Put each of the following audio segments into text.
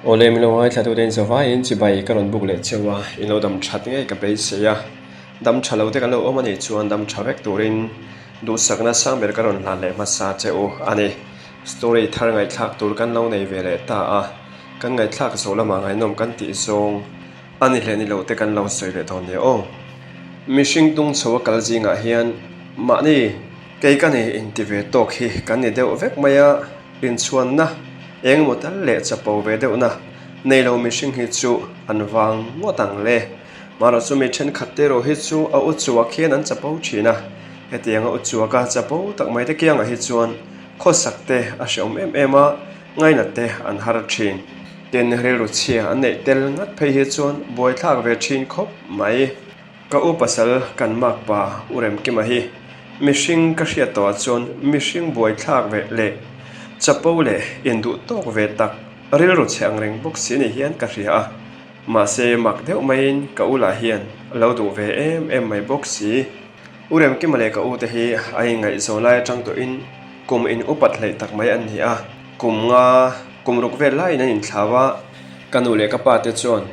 Awle min lo ngaithla tute in zavaiin chibai ka rawn buk leh cheu a, in lo dam that ngei ka beisei a, dam tha lo te kan lo awm a nih chuan dam tha vek turin duhsakna sang ber ka rawn hlan leh hmasa che u a ni. Story thar ngaihthlak tur kan lo nei ve leh ta a, kan ngaihthlak zawh lamah ngaihnawm kan tih zawng a ni hleh ni loh te kan lo sawi leh dawn nia aw. Mihring tung chho a kal zingah hian mahni kei ka nei inti ve tawk hi kan ni deuh vek mai a, Inchhuanna eng emaw tal leh chapo ve deuhna nei lo mihring hi chu an vang ngawt ang le. Marawh chu mi thenkhat te erawh hi chu a u chuak hian an chapo thin a, hetiang a u chuaka chapo tak mai te kiangah hi chuan khawsak te a hreawm em em a, ngainat te an har thin. Tin, rilru chhia an neih tel ngat phei hi chuan buaithlak ve thin khawp mai. Ka u pasal kan mak pa U Remkima hi mihring ka hriat tawhah chuan mihring buaithlak ve leh chapo leh induh tawk ve tak rilru chhe ang reng bawk si ni hian ka hria a, mahse mak deuh maiin ka u lah hian a lo duh ve em em mai bawk si. U Remkima leh ka u te hi a inngaihzawn lai atang tawhin kum in upat hleih tak mai an ni a, kum nga kum ruk vel laiin an inthlau a, ka nu leh ka pa te chuan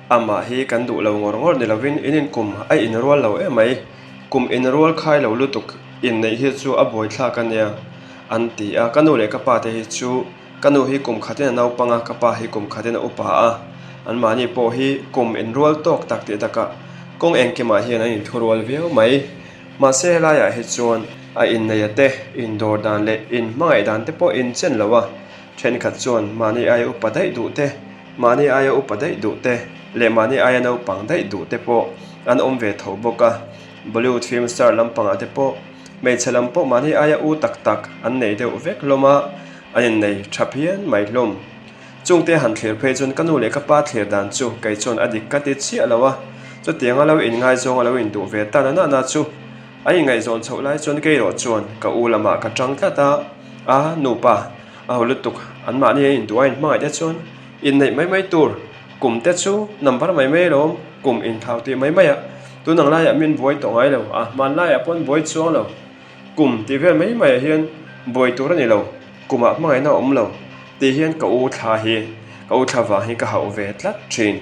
Amah hi kan duh lo ngawr ngawr ni lovin in inkum a inrual lo em mai, kum inrual khai lo lutuk inneih hi chu a buaithlak a nia an ti a, ka nu leh ka pa te hi chu ka nu hi kum khatin a naupang a, ka pa hi kum khatin a upa a, anmahni pawh hi kum inrual tawk tak tih takah kawng engkimah hian an inthurual viau mai. Mahse helaiah hi chuan a inneia te indawr dan leh inhmangaih dan te pawh inchen lo a, thenkhat chuan mahni aia upa daih duh te, Mahni aia upa daih duh te leh mahni aia naupang daih duh te pawh an awm ve tho bawk a, Bollywood film star lampangah te pawh hmeichhe lam pawh mahni aia u tak tak an nei deuh vek hlawm a, an innei tha phian mai hlawm. Chungte han thlir phei chuan ka nu leh ka pa thlir dan chu kei chuan a dik ka ti chiah lo a, chutianga lo inngaizawng a lo induh ve ta na na chu a inngaihzawn chhoh lai chuan kei erawh chuan ka u lamah ka tang tlat a, a nupa A ho lutuk, anmahni a induh a inhmangaih te chuan inneih mai mai tur, kum te chu number mai mai alawm, kum inthlau tih mai mai a, tun ang laiah min buai tawh ngai lo, a hmanlaiah pawh buai chuang lo, kum tih vel mai maiah hian buai tur a ni lo, kumah hmangaihna a awm lo tih hian ka u thla hi, ka u thla vang hi ka hauh ve tlat thin.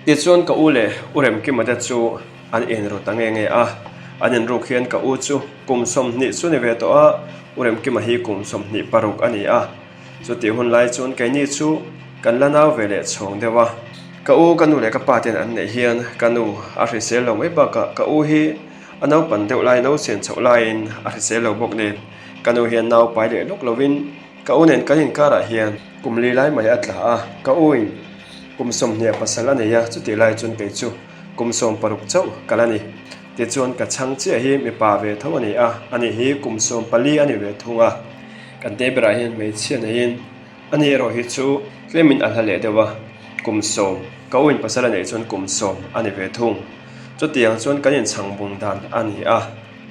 Tichuan ka u leh U Remkima te chu an inru ta nge nge a, an inruk hian ka u chu kum 20 chu ni ve tawh a, U Remkima hi kum 26 a ni a, chutih hun lai chuan keini chu kan la nau ve leh chhawng deuh a. Ka u, ka nu leh ka pa ten an neih hian ka nu a hrisel lo mai bakah ka u hi a naupan deuh lai no sian chhoh laiin a hrisel lo bawk nen ka nu hian nau pai leh lawk lovin ka u nen kan inkarah hian kum li lai mai a tla a, ka u in kum 20 pasal a nei a, chutih lai chuan kei chu Kum 16 chauh kal a ni. Tichuan ka chhang chiah hi mipa ve tho a ni a, ani hi kum 14 a ni ve thung a. Kan te berah hian hmeichhia neiin ani erawh hi chu tlemin a hla leh deuh a, kum sawm, ka u in pasal a neih chuan kum sawm a ni ve thung. Chutiang chuan kan inchhang bung dan a ni a.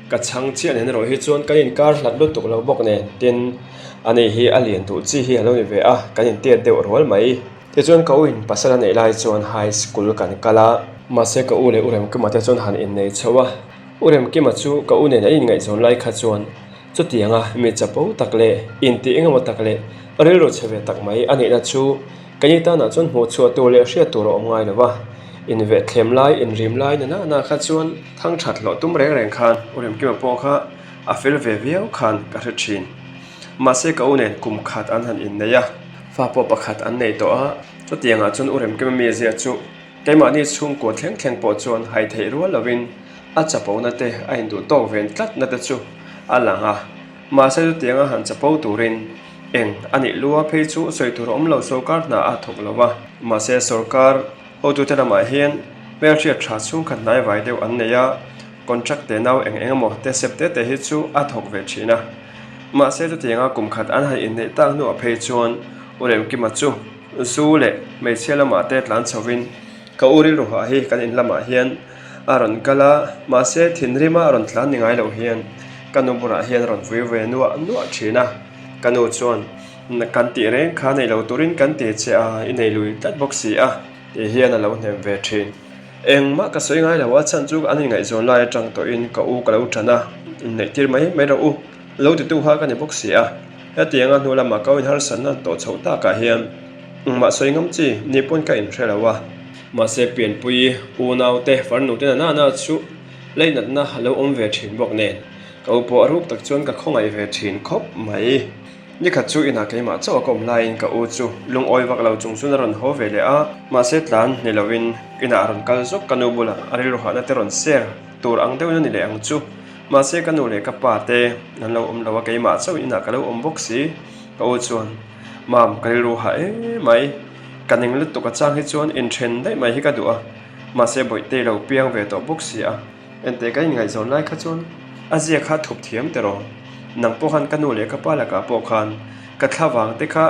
Ka chhang chiah nen erawh hi chuan kan inkar hlat lutuk lo bawk nen, tin ani hi a lian duh chi hi a lo ni ve a, kan intiat deuh rual mai. Tichuan ka u in pasal a neih lai chuan high school kan kal a, mahse ka u leh U Remkima te chuan han innei chho a, U Remkima chu ka u nen a inngaihzawn lai kha chuan chutianga mi chapo tak leh intih engemaw tak leh rilru chhe ve tak mai a nihna chu keini tanah chuan hmuh chhuah tur leh hriat tur a awm ngai lo va, invehthlem lai, inrim lai na na na kha chuan thang that hlawh tum reng reng khan U Remkima pawh kha a fel ve viau khan ka hre thin. Mahse ka u nen kum khat an han innei a, fa pawh pakhat an nei tawh a, chutiangah chuan U Remkima mizia chu keimahni chhungkua thleng thleng pawh chuan hai theih rual lovin a chapona te a induh tawk ven tlatna te chu a lang a, mahse chutianga han chapo turin eng a nih lua phei chu sawi tur awm lo sorkar hna a thawk lo va, mahse sorkar hotute lamah hian hmelhriat tha chhungkhat hnaivai deuh an nei a, contract te nau eng eng emaw te sep te te hi chu a thawk ve thin a. Mahse chutianga kum khat an han inneih tak hnuah phei chuan U Remkima chu zu leh hmeichhia lamah te tlan chhovin ka u rilru hah hi kan in lamah hian a rawn kal a, mahse thinrima a rawn tlan ni ngai loh hian ka nu bulah hian a rawn vui ve nuah nuah thin a, ka nu chuan kan tih reng kha nei lo turin kan ti che a, i nei lui tlat bawk si a tih hian a lo hnem ve thin. Engmah ka sawi ngai lo a chhan chu an inngaihzawn lai atang tawhin ka u ka lo tan a, inneih tir mai mai rawh u, lo titu kha ka ni bawk si a. Hetianga hnu lamah ka u inharsatna tawh chhoh takah hian. Engmah sawi ngam chi ni pawn ka inhre lo a. Mahse pianpui unaute farnute na nana chu leinatna a lo awm ve thin bawk nen ka u pawh a ruk tak chuan ka khawngaih ve thin khawp mai. Nikhat chu inah keimah chauh a ka awm laiin ka u chu lungawi vak lo chung chuan a rawn haw ve leh a, mahse tlan ni loin inah a rawn kal zawk ka nu bulah a rilru hahna te rawn share tur ang deuhin a ni leh ang chu. Mahse ka nu leh ka pa te an lo awm lo a, keimah chauh inah ka lo awm bawk si. Ka u chuan, Mam, ka rilru hah em mai, ka ning lutuk a chang hi chuan inthen daih mai hi ka duh a, mahse Bawihtei lo piang ve tawh bawk si a. Enteh ka inngaihzawn lai kha chuan a zia kha thup thiam teh rawh. Nang pawh khan ka nu leh ka pa lakah pawh khan ka thla vang te kha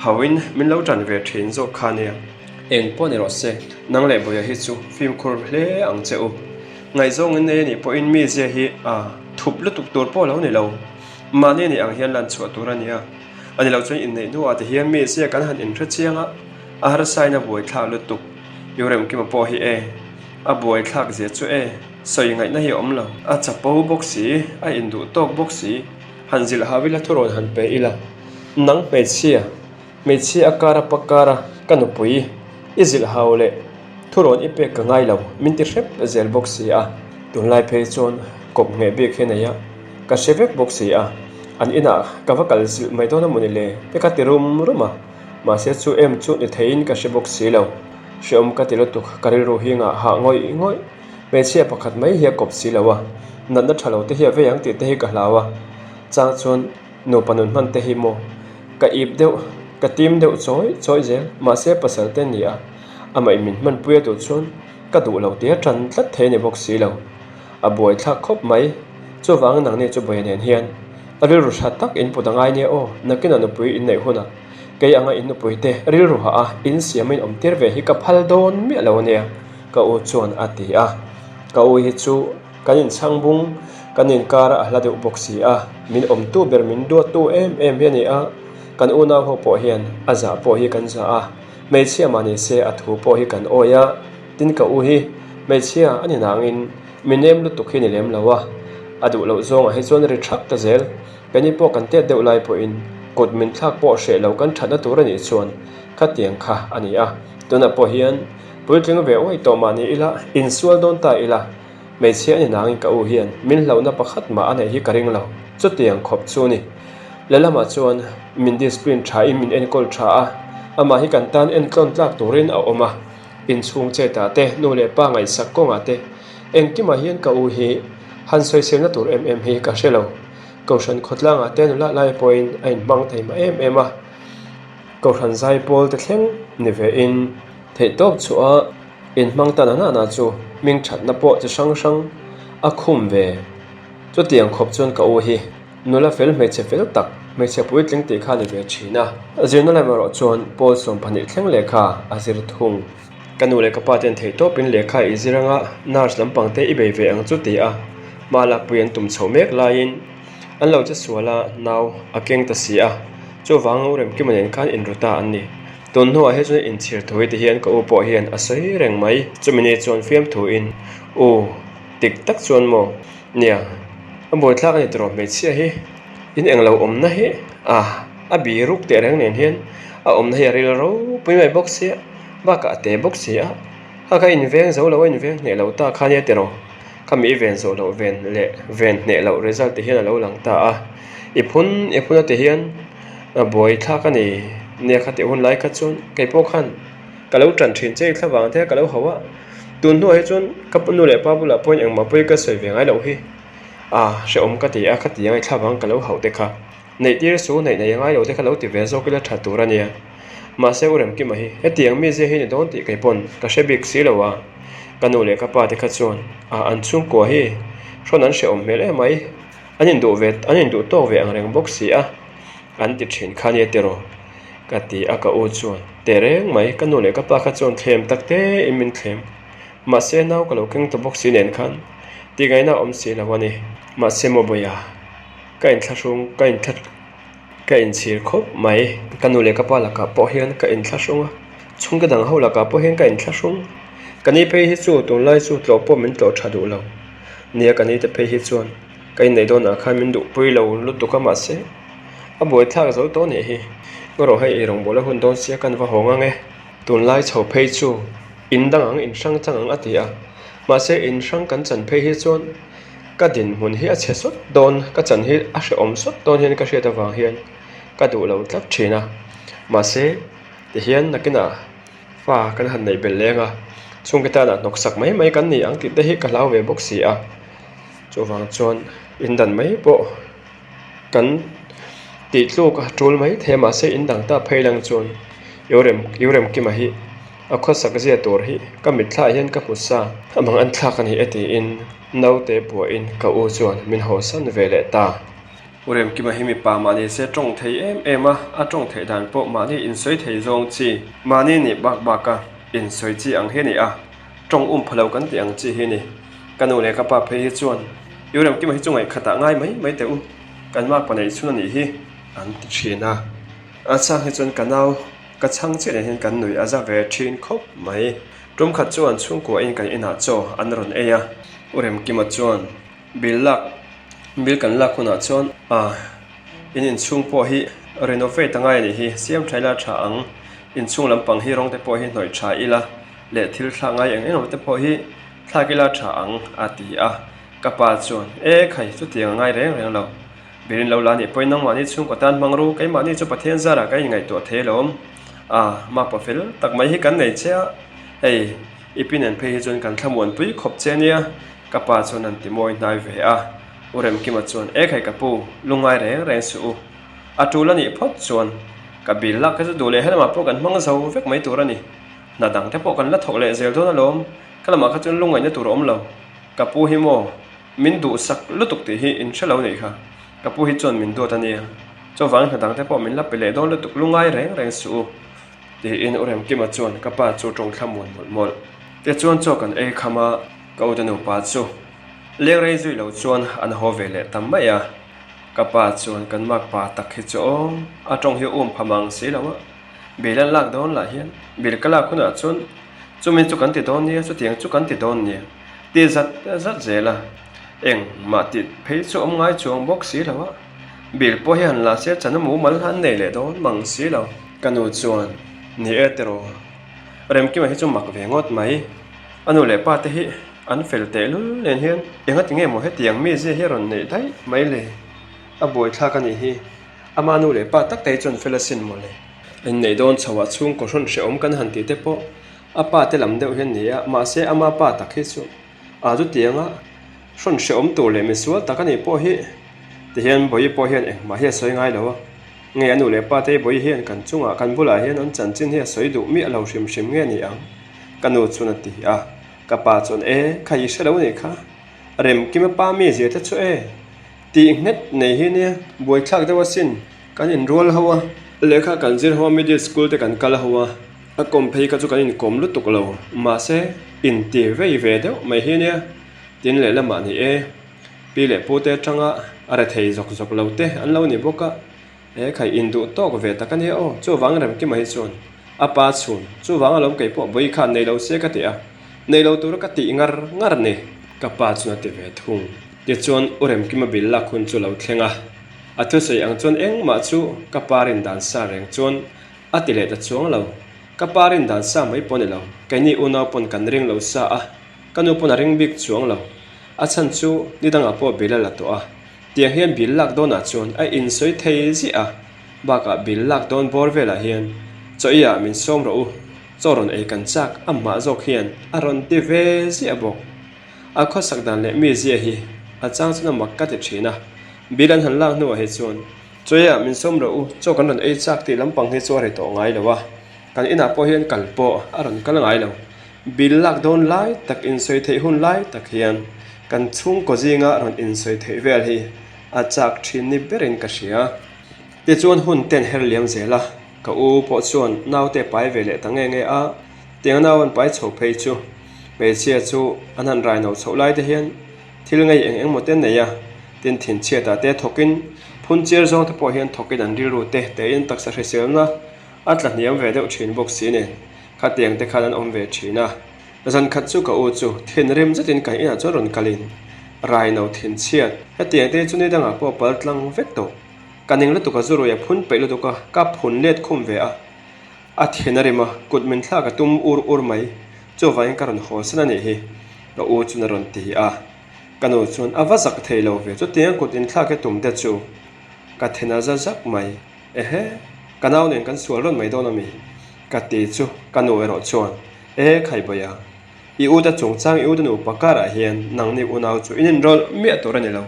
hauhin min lo tan ve thin zawk kha nia. Eng pawh ni rawh se, nang leh Bawiha hi chu fimkhur hle ang che u. Ngaihzawng in nei a nih pawhin mi zia hi a thup lutuk tur pawh lo ni lo. Mahni a nih ang hian lan chhuah tur a nia. A ni lo chuan inneih hnuah te hian mi zia kan han inhre chiang a, a harsain a buaithlak lutuk. Iuremkima pawh hi e. A buaithlak zia chu e, sawi ngaihna hi a awm lo. A chapo bawk si, a induh tawk bawk si, han zilh hau ila thurawn han pe ila. Nang hmeichhia, hmeichhia a kar a pa kar a, ka nupui, i zilh hau leh thurawn i pek ka ngai lo, min ti hrep zel bawk si a. Tunlai phei chuan kawp ngheh bik hi nei a, ka hre vek bawk si a, an inah ka va kal zilh mai dawn a mawni le, te ka ti rum rum a, mahse chu em chu ni theiin ka hre bawk si lo. Hreawm ka ti lutuk, ka rilru hi ngah hah ngawih ngawih. Hmeichhia pakhat mai hi a kawp si lo a, natna tha lo te hi a vei ang tih te hi ka hlau a. Chang chuan nupa nun hman te hi maw ka ip deuh, ka tim deuh chawi chawi zel, mahse pasal te ni a, amah in min hmanpui a duh chuan ka duh lo tia tan tlat thei a ni bawk si lo. A buaithlak khawp mai, chuvangin nangni chu Bawiha nen hian a rilru tha tak in put a ngai nia aw, nakinah nupui in neih hunah Kei anga in nupui te rilru hah a in siam in awm tir ve hi ka phal dawn miah lo ania ka u chuan a ti a. Ka u hi chu kan inchhang bung kan inkar a hla deuh bawk si a, min awmtu ber min duattu em em hi a ni a, kan unau ho pawh hian a zah pawh hi kan zah a, hmeichhia mah ni se a thu pawh hi kan awi a, tin ka u hi hmeichhia a ni nangin mi nem lutuk hi ni lem lo a, a duh loh zawngah hi chuan ri thak ta zel. Keini pawh kan tet deuh lai pawhin kut min thlak pawh hreh lo kan thatna tur a nih chuan khatiang kha a ni a. Tunah pawh hian puitling ve uai tawh mah ni ila, insual dawn ta ila, hmeichhia a ni nangin ka u hian min hlauhna pakhat mah a neih hi ka ring lo. Chutiang khawp chu ni. Lehlamah chuan min discipline thain min enkawl tha a, amah hi kan tan entlawn tlak turin a awm a. Inchhung chetah te, nu leh pa ngaihsak kawngah te, engkimah hian ka u hi han sawiselna tur em em hi ka hre lo. Kohhran khawtlangah te nula lai pawhin a inhmang thei mah em em a, Kohhran zaipawl te thleng ni vein theihtawp chhuah a inhmang ta na nana chu hming thatna pawh chi hrang hrang a khum ve. Chutiang khawp chuan ka u hi nula fel hmeichhe fel tak, hmeichhe puitling tih kha a ni ve thin a. Zirna lam erawh chuan pawl 12 thleng lehkha a zir thung. Ka nu leh ka pa ten theihtawpin lehkha i zir anga nurse lampang te i bei ve ang chu ti a, hma lakpui an tum chho mek laiin an lo che sual a, nau a keng ta si a, chuvang u Remkima nen khan inru ta an ni. Tun hnuah hi chuan inchhir thu hi ti hian ka u pawh hian a sawi reng mai. Chumi ni chuan fiamthuin, U, dik tak chuan maw? Nia, a buaithlak a ni tawh hmeichhia hi, in englo awmna hi a a biruk teh reng nen hian a awmna hi a ril ropui mai bawk sia. Bakah a te bawk si a, kha kha inveng zo lo a inveng hneh lo ta kha nia tiraw? Khami i ven zawh loh ven leh ven hneh loh result te hian a lo lang ta a, i phun i phun a ti hian a buai thlak a ni nia kha tih hun lai kha chuan kei pawh khan ka lo tan thin che i thla vang te ka lo hauh a, tun hnuah hi chuan ka nu leh pa bulah pawhin engmah pawhin ka sawi ve ngai loh hi a hrehawm ka ti a, khatiang i thla vang ka lo hauh te kha. Neih tir su neih nei ngai lo te kha lo ti ve zawk ila tha tur a nia. Mahse u Remkima hi hetiang mizia hi ni dawn tih kei pawn ka hre bik si lo a. Ka nu leh ka pa te kha chuan a an chhungkua hi hrawn an hrehawm hmel em mai. An induh ve an induh tawk ve ang reng bawk si a. An ti thin kha nia tiraw? Ka ti a ka u chuan teh reng mai ka nu leh ka pa kha chuan thlem tak te in min thlem. Mahse nau ka lo keng ta bawk si nen khan tihngaihna a awm si lo a ni. Mahse maw Bawiha. Ka inthlahrung ka inthla ka inchhir khawp mai. Ka nu leh ka pa lakah pawh hian ka inthlahrung a, chhungte dang ho lakah pawh hian ka inthlahrung. Ka ni phei hi chu tunlai chu tlawh pawh min tlawh tha duh lo. Nia ka ni te phei hi chuan ka inneih dawnah khan min duhpui lo lutuk a mahse a buaithlak zo tawh nih hi. Ngarawh hei eirawngbawl a hun dawn sia kan va hawng ang e. Tunlai chho phei chu in dang ang in hrang chang ang a ti a, mahse in hrang kan chan phei hi chuan ka dinhmun hi a chhe sawt dawn, ka chan hi a hrehawm sawt dawn hian ka hriat avang hian ka duh lo tlat thin a, mahse tihian nakinah fa kan han neih belh leng a, chhungte tana hnawksak mai mai kan ni ang tih te hi ka hlau ve bawk si a, chuvang chuan in dan mai pawh. Kan tih tluk a tul mai thei a mahse in dang ta phei lang chuan Eurem Euremkima hi a khawsak zia tur hi ka mitthlaah hian ka hmu sa a mang an thlak a ni e tiin naute buahin ka u chuan min hawsan ve leh ta. Uremkima hi mipa mahni se tawng thei em em a, a tawng theih dan pawh mahni insawi thei zawng chi mahni nih bak baka insawi chi ang hi a ni a. Tawng um pha lo kan tih ang chi hi ni. Ka nu leh ka pa phei hi chuan I Remkima hi chu ngaihkhatah ngai mai mai teh u, kan makpa neih chhun a nih hi an ti thin a. A chang hi chuan ka nau ka chhang chiah nen hian kan nui a za ve thin khawp mai. Tum khat chuan chhungkua in kan inah chaw an rawn ei a. U Remkima chuan bill lak bill kan lak hunah chuan a in inchhung pawh hi renovate a ngai a nih hi, siam tha ila tha ang, inchhung lampang hi rawng te pawh hi hnawih tha ila. leh thil thlak ngai eng eng te pawh hi thlak ila tha ang a ti a, ka pa chuan e khai chutiang a ngai reng reng lo, birin lo la nih pawhin nangmahni chhungkaw tan hmang ru, keimahni chu Pathian zarah ka inngaihtuah thei alawm a, mapa fel tak mai hi kan nei che a, hei i pi nen phei hi chuan kan thlamuanpui khawp che nia ka pa chuan an ti mawi hnai ve a, U Remkima chuan e khai ka pu lungngai reng reng suh u, a tul a nih phawt chuan ka bil lak kha chu duh leh helamah pawh kan hmang zo vek mai tur a ni. Hna dang te pawh kan la thawk leh zel dawn alawm, ka lamah kha chuan lungngaihna tur a awm lo. Ka pu hi maw min duhsak lutuk tih hi in hre lo nih kha, ka pu hi chuan min duat a nia, chuvangin hna dang te pawh min la pe leh dawn lutuk lungngai reng reng suh u tiin U Remkima chuan ka pa chu tawng thla muan mawlh mawlh. Tichuan chaw kan ei kham a, ka ute nupa chu leng rei zui lo chuan an haw ve leh ta mai a, ka pa chuan kan makpa tak hi chu aw a tawng hi um pha mang si lo a. Bill an lak dawn lah hian bill ka lak hunah chuan chumi chu kan ti dawn nia chutiang chu kan ti dawn nia ti zat zat zel a, engmah tih phei chu awm ngai chuang bawk si lo a, bill pawh hi han la se chan a mumal an nei leh dawn mang si lo. Ka nu chuan ni e tiraw Remkima hi chu mak ve ngawt mai, a nu leh pa te hi an fel tehlul nen hian engati nge maw hetiang mizia hi a rawn neih daih mai le, a buaithlak a nih hi. Ama nu leh pa tak te hi chuan fel asin mawle. Inneih dawn chhoah chhungkaw hrawn hrehawm kan han tih te pawh a pa te lam deuh hian ni a, mahse ama pa tak hi chu a chutianga hrawn hrehawm tur leh misual tak a nih pawh hi tihian Bawihi pawh hian engmah hi a sawi ngai lo a, nge a nu leh pa te hi Bawihi hian kan chungah kan bulah hian an chanchin hi a sawi duh miah lo hrim hrim nge ni ang? Ka nu chuan a ti a, ka pa chuan e kha i hre lo nih kha, Remkima pa mi zia te chu e. Tih nghet nei hi nia buaithlak deuh asin. Kan inrual ho a, lehkha kan zir ho a, middle school te kan kal ho a, a kawm phei kha chu kan inkawm lutuk lo, mahse inti vei ve deuh mai hi nia, tin lehlamah ni e, pi leh pu te atanga a rethei zawk zawk lo te an lo ni bawk a. He khai induh tawk ve tak a nia aw, chuvang Remkima hi chuan a pa chhun, chuvang alawm kei pawh bawi khan nei lo se ka ti a, nei lo tura ka tih ngar ngar ni. Ka pa chuan a ti ve thung. Tichuan U Remkima bil lak hun chu lo thleng a, a thusawi ang chuan engmah chu ka pa rin dan sa reng chuan a ti leh ta chuang lo. Ka pa rin dan sa mai pawh ni lo, keini unau pawn kan ring lo sa a, ka nu pawn a ring bik chuang lo. A chhan chu nidangah pawh bil a la tawh a, Tiang hian bill lak dawnah chuan a insawi thei ziah a, bakah bill lak dawn bawr velah hian chaw eiah min sawm rawh u, chaw rawn ei kan chak amah zawk hian a rawn ti ve ziah bawk. A khawsak dan leh mi zia hi a chang chuan a mak ka ti thin a, bill an han lak hnuah hi chuan chaw eiah min sawm rawh u, chaw kan rawn ei chak tih lampang hi chu a ri tawh ngai lo a, kan inah pawh hian kal pawh a rawn kal ngai lo. Bill lak dawn lai tak insawi theih hun lai tak hian kan chhungkaw zinga rawn insawi theih vel hi a chak thin ni berin ka hria. Tichuan hun ten her liam zel a, ka u pawh chuan naute pai ve leh ta nge nge a, tiang nau an pai chho phei chu hmeichhia chu an han rai no chhoh lai te hian thil ngei eng engmaw te nei a, tin thinchhiatah te thawkin phun chiar zawng te pawh hian thawkin an rilru te tein taksa hriselna a tla hniam ve deuh thin bawk si nen. Khatiang te khan an awm ve thin a, zan khat chu ka u chu thinrim zetin kan inah chuan rawn kalin raino thinchhiat hetiang te chu ni dangah pawh pal tlang vek tawh. Ka ning lutuk a, zu rui a phun peih lutuk a, ka phun let khum ve a. A thin a rim a, kut min thlak a tum ur ur mai. Chuvangin ka rawn haw san a nih hi, ka u chuan a rawn ti a. Ka nu chuan a va zak thei lo ve, chutiang kut inthlak hi tum te chu ka then a za zak mai. Ehe, ka nau nen kan sual rawn mai dawn a mi? Ka ti chu ka nu erawh chuan, E Khaibawiha, i u te chungchang i u te nupa karah hian nangni unau chu in inrawlh miah tur a ni lo.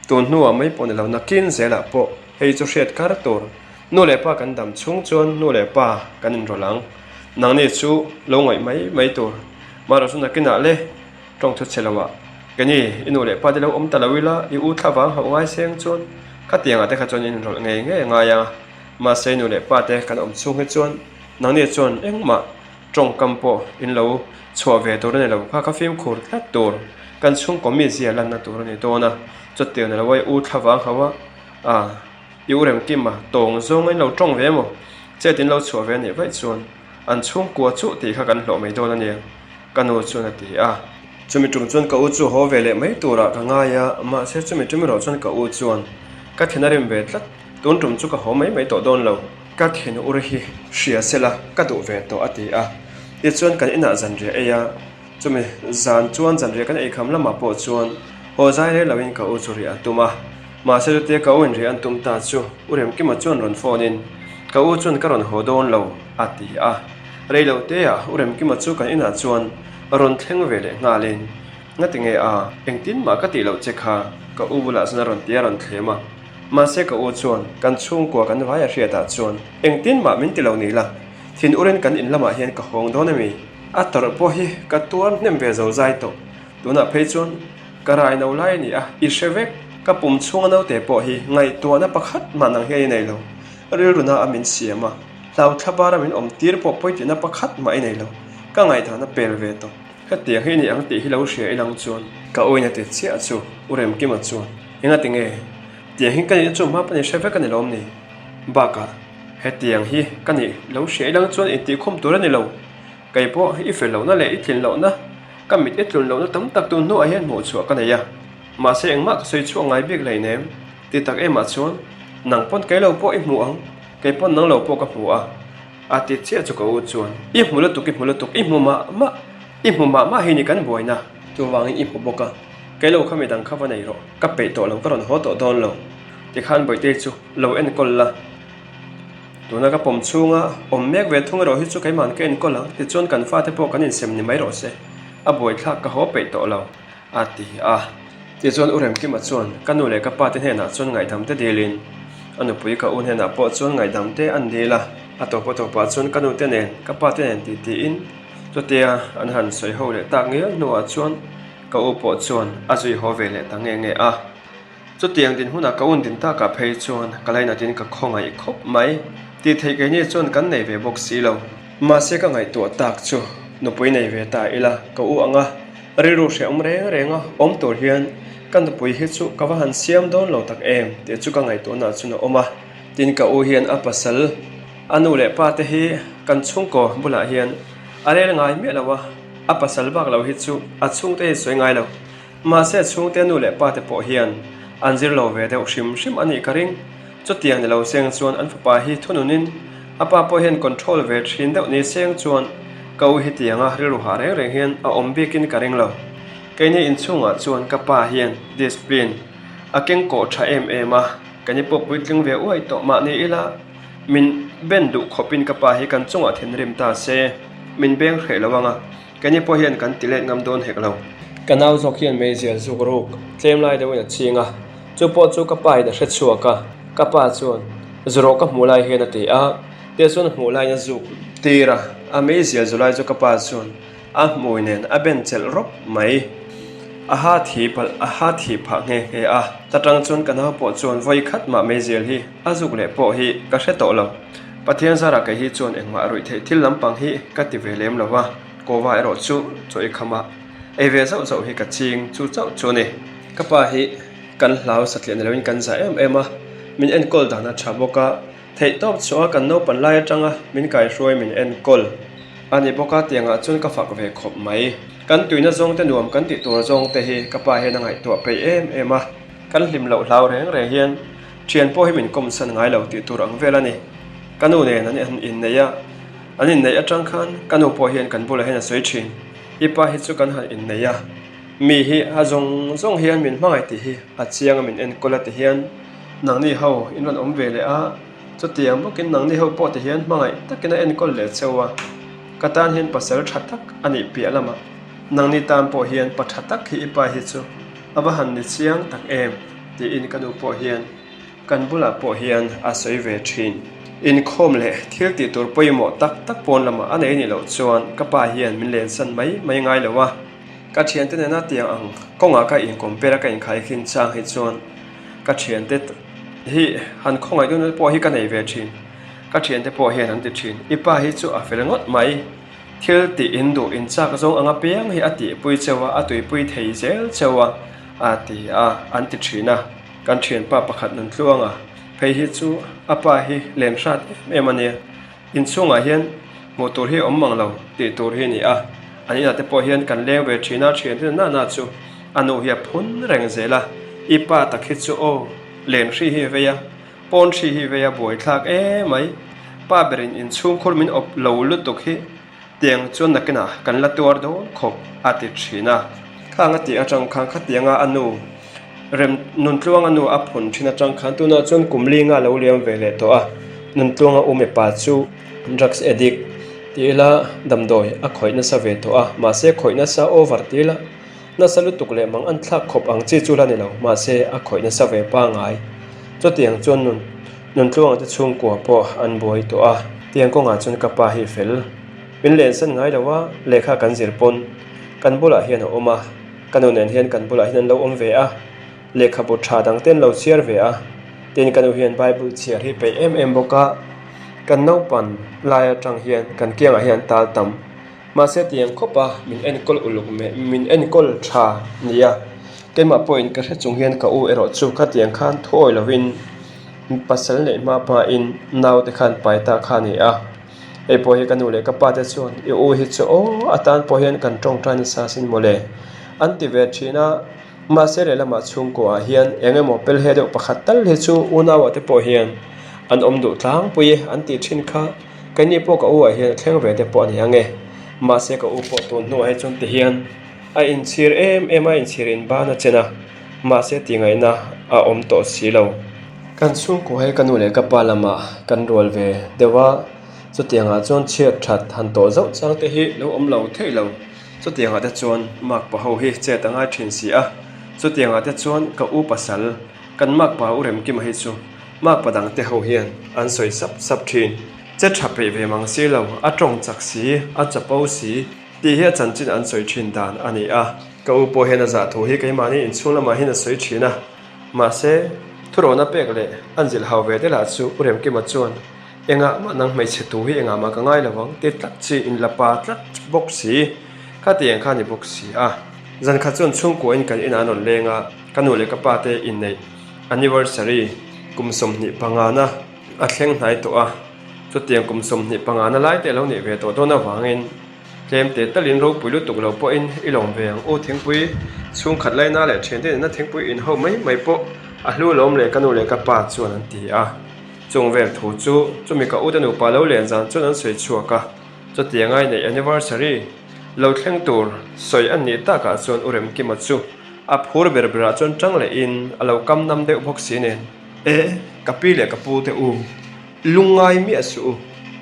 Tun hnuah mai pawh ni lo, nakin zelah pawh hei chu hriat kar tur. Nu leh pa kan dam chhung chuan nu leh pa kan inrawlh ang. Nangni chu lo ngaih mai mai tur. Mahrawh chu nakinah le tawng thu chhe loah keni i nu leh pa te lo awm ta lo ila i u thla vang hauh ngai seng chuan khatiangah te kha chuan in inrawlh ngei ngei a ngai a. Mahse i nu leh pa te kan awm chhung hi chuan nangni chuan engmah tawngkam pawh in lo chhuah ve tur a ni lo kha ka fimkhur tlat tur. Kan chhungkaw mizia lanna tur a ni dawn a, chutiang ni lo a i u thla vang hauh a, a. I u Remkima tawng zawng in lo tawng ve emaw? Chet in lo chhuah ve a nih vaih chuan an chhungkua chuh tih kha kan hlawh mai dawn a nia, ka nu chuan a ti a. Chumi tum chuan ka u chu haw ve leh mai turah ka ngai a, mahse chumi tum erawh chuan ka u chuan ka thin a rim ve tlat, tun tum chu ka haw mai mai tawh dawn lo. Ka thin ur hi hria sela ka duh ve tawh a ti a, tichuan kan inah zanriah ei a. Chumi zan chuan zanriah kan eikham lamah pawh chuan haw zai rei loin ka u chu riah a tum a. Mahse chutia ka u in riah an tum ta chu U Remkima chuan rawn phone in ka u chuan ka rawn haw dawn lo a ti a. Rei lo te ah U Remkima chu kan inah chuan rawn thleng ve leh nghalin Ngati nge a, engtin mah ka tih loh che kha ka u bulah chuan a rawn ti a rawn thlem a. Mahse ka u chuan kan chhungkua kan vai a hriatah chuan engtin mah min ti lo ni la, thin urin kan in lamah hian ka hawng dawn a mi? A tawrh pawh hi ka tuar hnem ve zo zai tawh. Tunah phei chuan ka rai no lai a ni a, i hre vek. Ka pum chhunga naute pawh hi ngaihtuahna pakhat mah nang hian i nei lo. Rilruna a min siam a, hlau thla bara min awm tir pawh pawitihna pakhat mah i nei lo. Ka ngaihdan a pel ve tawh. Hetiang hi i ni ang tih hi lo hria ilang chuan. Ka uina ti chiah chu U Remkima chuan, Engati nge? Tiang hi ka nih chu hma pawh i hre vek a ni lawm ni? Bakah, hetiang hi ka nih lo hria ilang chuan intihkhawm tur a ni lo. Kei pawh i fel lohna leh i tlin lohna, ka mit i tlun lohna tam tak tun hnuah hian hmuh chhuah ka nei a. Mahse engmah ka sawi chhuak ngai bik hleinem. Ti tak emah chuan, nang pawn kei lo pawh i hmu ang, kei pawn nang lo pawh ka hmu a. A ti chiah chu ka u chuan, I hmu lutuk, i hmu lutuk, i hmu mah mah, i hmu mah mah hi ni kan buaina. Chuvangin i hmu bawk a, kei lo kha midang kha va nei rawh, ka peih tawh lo, ka rawn haw tawh dawn lo. Tikhan Bawihte chu lo enkawl la. Tuna ka pawm chhunga awm mek ve thung erawh hi chu keimahn ka enkawl ang, tichuan kan fate pawh kan insem ni mai rawh se, a buaithlak ka haw peih tawh lo, a ti a. Tichuan U Remkima chuan ka nu leh ka pa te hnenah chuan ngaihdam te dilin a nupui ka u hnenah pawh chuan ngaihdam te an dil a, a tawp a tawpah chuan ka nu te nen ka pa te nen titiin chutia an han sawi ho leh tak ngial hnuah chuan ka u pawh chuan a zui haw ve leh ta nge nge a. Chutiang dinhmunah ka un din takah phei chuan ka lainatin ka khawngaih khawp mai. Tih theih keini chuan kan nei ve bawk si lo. Mahse ka ngaihtuah tak chu nupui nei ve ta ila ka u ang a, rilru hrehawm reng reng a awm tur hian ka nupui hi chu ka va han siam dawn lo tak em tih chu ka ngaihtuahnaah chuan a awm a. Tin ka u hian a pasal, a nu leh pa te hi kan chhungkaw bulah hian a rel ngai miah lo a, a pasal bak lo hi chu a chhungte hi sawi ngai lo. Mahse chhungte nu leh pate pawh hian an zir lo ve deuh hrim hrim a nih ka ring. Chutiang ni lo seng chuan an fapa hi thununin a pa pawh hian control ve thin deuh ni seng chuan ka u hetianga rilru hah reng reng hian a awm bikin ka ring lo. Keini inchhungah chuan ka pa hian discipline a keng kawh tha em em a, kani pawh puitling ve uai tawh mah ni ila min ben duh khawpin ka pa hi kan chungah thinrim ta se min beng hreh lo anga. Keini pawh hian kan ti let ngam dawn hek lo. Ka nau zawk hian meizial zuk ruk tlem lai deuhin a ching a, chu pawh chu ka pa in a hre chhuak a, ka pa chuan zu rawh ka hmuh lai hian a ti a, tia chuan a hmuh laiin a zuk tir a, a meizial zu lai chu ka pa chuan a hmui nen a ben chelh rawp mai. A ha thi palh a ha thi phah nghe nghe a, ta tang chuan ka nau pawh chuan vawi khat mah meizial hi a zuk leh pawh hi ka hre tawh lo. Pathian zarah kei hi chuan engmah ruih theih thil lampang hi ka ti ve lem lo va, Kova erawh chu chaw i kham a, ei ve zauh zauh hi ka ching chu chauh chu a ni. Ka pa hi kan hlau satliah ni loin kan zah em em a, min enkawl dan a tha bawk a, theihtawp chhuah a kan naupan lai atanga min kaihruai min enkawl a ni bawk a, tiangah chuan ka fak ve khawp mai. Kan tuina zawngte nuam kan tih tur zawngte hi ka pa hian a ngaihtuah peih em em a, kan hlim loh hlau reng reng hian. Thian pawh hi min kawmsan ngai lo tih tur ang vel a ni. Ka nu nen an han inneih a, an inneih atang khan ka nu pawh hian kan bulah hian a sawi thin. I pa hi chu kan han inneih a, mi hi a zawng zawng hian min hmangaih tih hi a chiang a min enkawl a ti hian nangni ho in rawn awm ve leh a, chutiang bawkin nangni ho pawh ti hian hmangaih takin a enkawl leh cheu a, ka tan hian pasal tha tak a nih piah lamah nangni tan pawh hian pa tha tak hi i pa hi chu a va han ni chiang tak em tiin ka nu pawh hian Kan bulah pawh hian a sawi ve thin. Inkhawm leh thil tih tur pawimawh tak tak pawn lamah a nei nih loh chuan ka pa hian min lensan mai mai ngai lo a. Ka thiante nena tiang ang kawngah ka incompare a ka inkhaikhin chang hi chuan ka thiante hi han khawngaih dun pawh hi ka nei ve thin. Ka thiante pawh hian an ti thin, I pa hi chu a fel ngawt mai. Thil tih in duh in chak zawng ang apiang hi a tihpui cheu a, a tuipui thei zel cheu a, a ti a, an ti thin a. Kan thianpa pakhat nun tluanga phei hi chu a pa hi len hrat em em a nia, inchhungah hian hmuh tur hi awm mang lo tih tur hi a ni a, an inah te pawh hian kan leng ve thin a, thian te na na chu a nu hi a phun reng zel a, i pa tak hi chu aw len hri hi vei a, pawn hri hi vei a buaithlak emai, pa berin inchhungkhur min awp lo lutuk hi. Tiang chuan nakinah kan la tuar dawn khawp a ti thin a. Khang a tih atang khan khatianga a nu rem Nuntluanga nu a phun thin atang khan tunah chuan kum linga a lo liam ve leh tawh a. Nuntluanga u mipa chu drugs addict ti ila damdawi a khawih nasa ve tawh a, mahse khawih nasa over ti ila nasa lutuk leh mang an thlak khawp ang chi chu la ni lo, mahse a khawih nasa ve pangai. Chutiang chuan nun. Nuntluanga te chhungkua pawh an buai tawh a, tiang kawngah chuan ka pa hi fel. Min lensan ngai lo a, lehkha kan zir pawn kan bulah hian a awm a, ka nu nen hian kan bulah hian an lo awm ve a, lehkhabu tha dang te an lo chhiar ve a, tin ka nu hian Bible chhiar hi peih em em bawk a, kan naupan lai atang hian kan kiangah hian an tal tam. Mahse tiang khawp a, min enkawl uluk meh, min enkawl tha nia. Keimah pawhin ka hre chung hian ka u erawh chu khatiang khan thuawi lovin pasal neih hma hmain naute khan pai ta kha a ni a. Hei pawh hi ka nu leh ka pa te chuan i u hi chu aw atan pawh hian kan tawngtai nasa asin mawle an ti ve thin a. Mahse lehlamah chhungkuaah hian eng emaw pelhe deuh pakhat tal hi chu unauah te pawh hian an awm duh tlangpui e an tih thin kha keini pawh ka u ah hian a thleng ve te pawh a ni ang e. Mahse ka u pawh tun hnuah hi chuan ti hian a inchhir em em a inchhir in ban a chen a, mahse tihngaihna a awm tawh si lo. Kan chhungkua hi ka nu leh ka pa lamah kan rual ve deuh a, chutiangah chuan chhiat that han tawh zauh chang te hi lo awm lo theih lo. Chutiangah te chuan makpa ho hi chet a ngai thin si a, chutiangah te chuan ka u pasal, kan makpa u Remkima hi chu makpa dang te ho hian an sawi sap sap thin. Che tha peih ve mang si lo, a tawng chak si, a chapo si tih hi a chanchin an sawi thin dan a ni a. Ka u pawh hian a zah thu hi keimahni inchhung lamah hian a sawi thin a, mahse thurawhna pek leh an zilh hau ve te lah chu u Remkima chuan Engah mah nang hmeichhe tu hi engah mah ka ngai lo ang ti tlat chi in la pa tlat bawk si, kha ti eng kha ni bawk si a. Zan khat chuan chhungkuain kan inah an rawn leng a, ka nu leh ka pa te inneih anniversary kum 25 na a thleng hnai tawh a, chutiang kum 25 na lai te a lo nih ve tawh dawn avangin tlem teh talin ropui lutuk lo pawhin i lawm ve ang u thingpui chhungkhat laina leh thiante nena thingpui inho mai mai pawh a hlu lawm leh ka nu leh ka pa chuan an ti a. Chung vel thu chu chumi ka ute nupa lo len zan chuan an sawi chhuak a, chutiang ai neih anniversary lo thleng tur sawi an nih takah chuan U Remkima chu a phur ber berah chuan tang lehin a lo kam nam deuh bawk si nen. E, ka pi leh ka pu te u, lungngai miah suh u,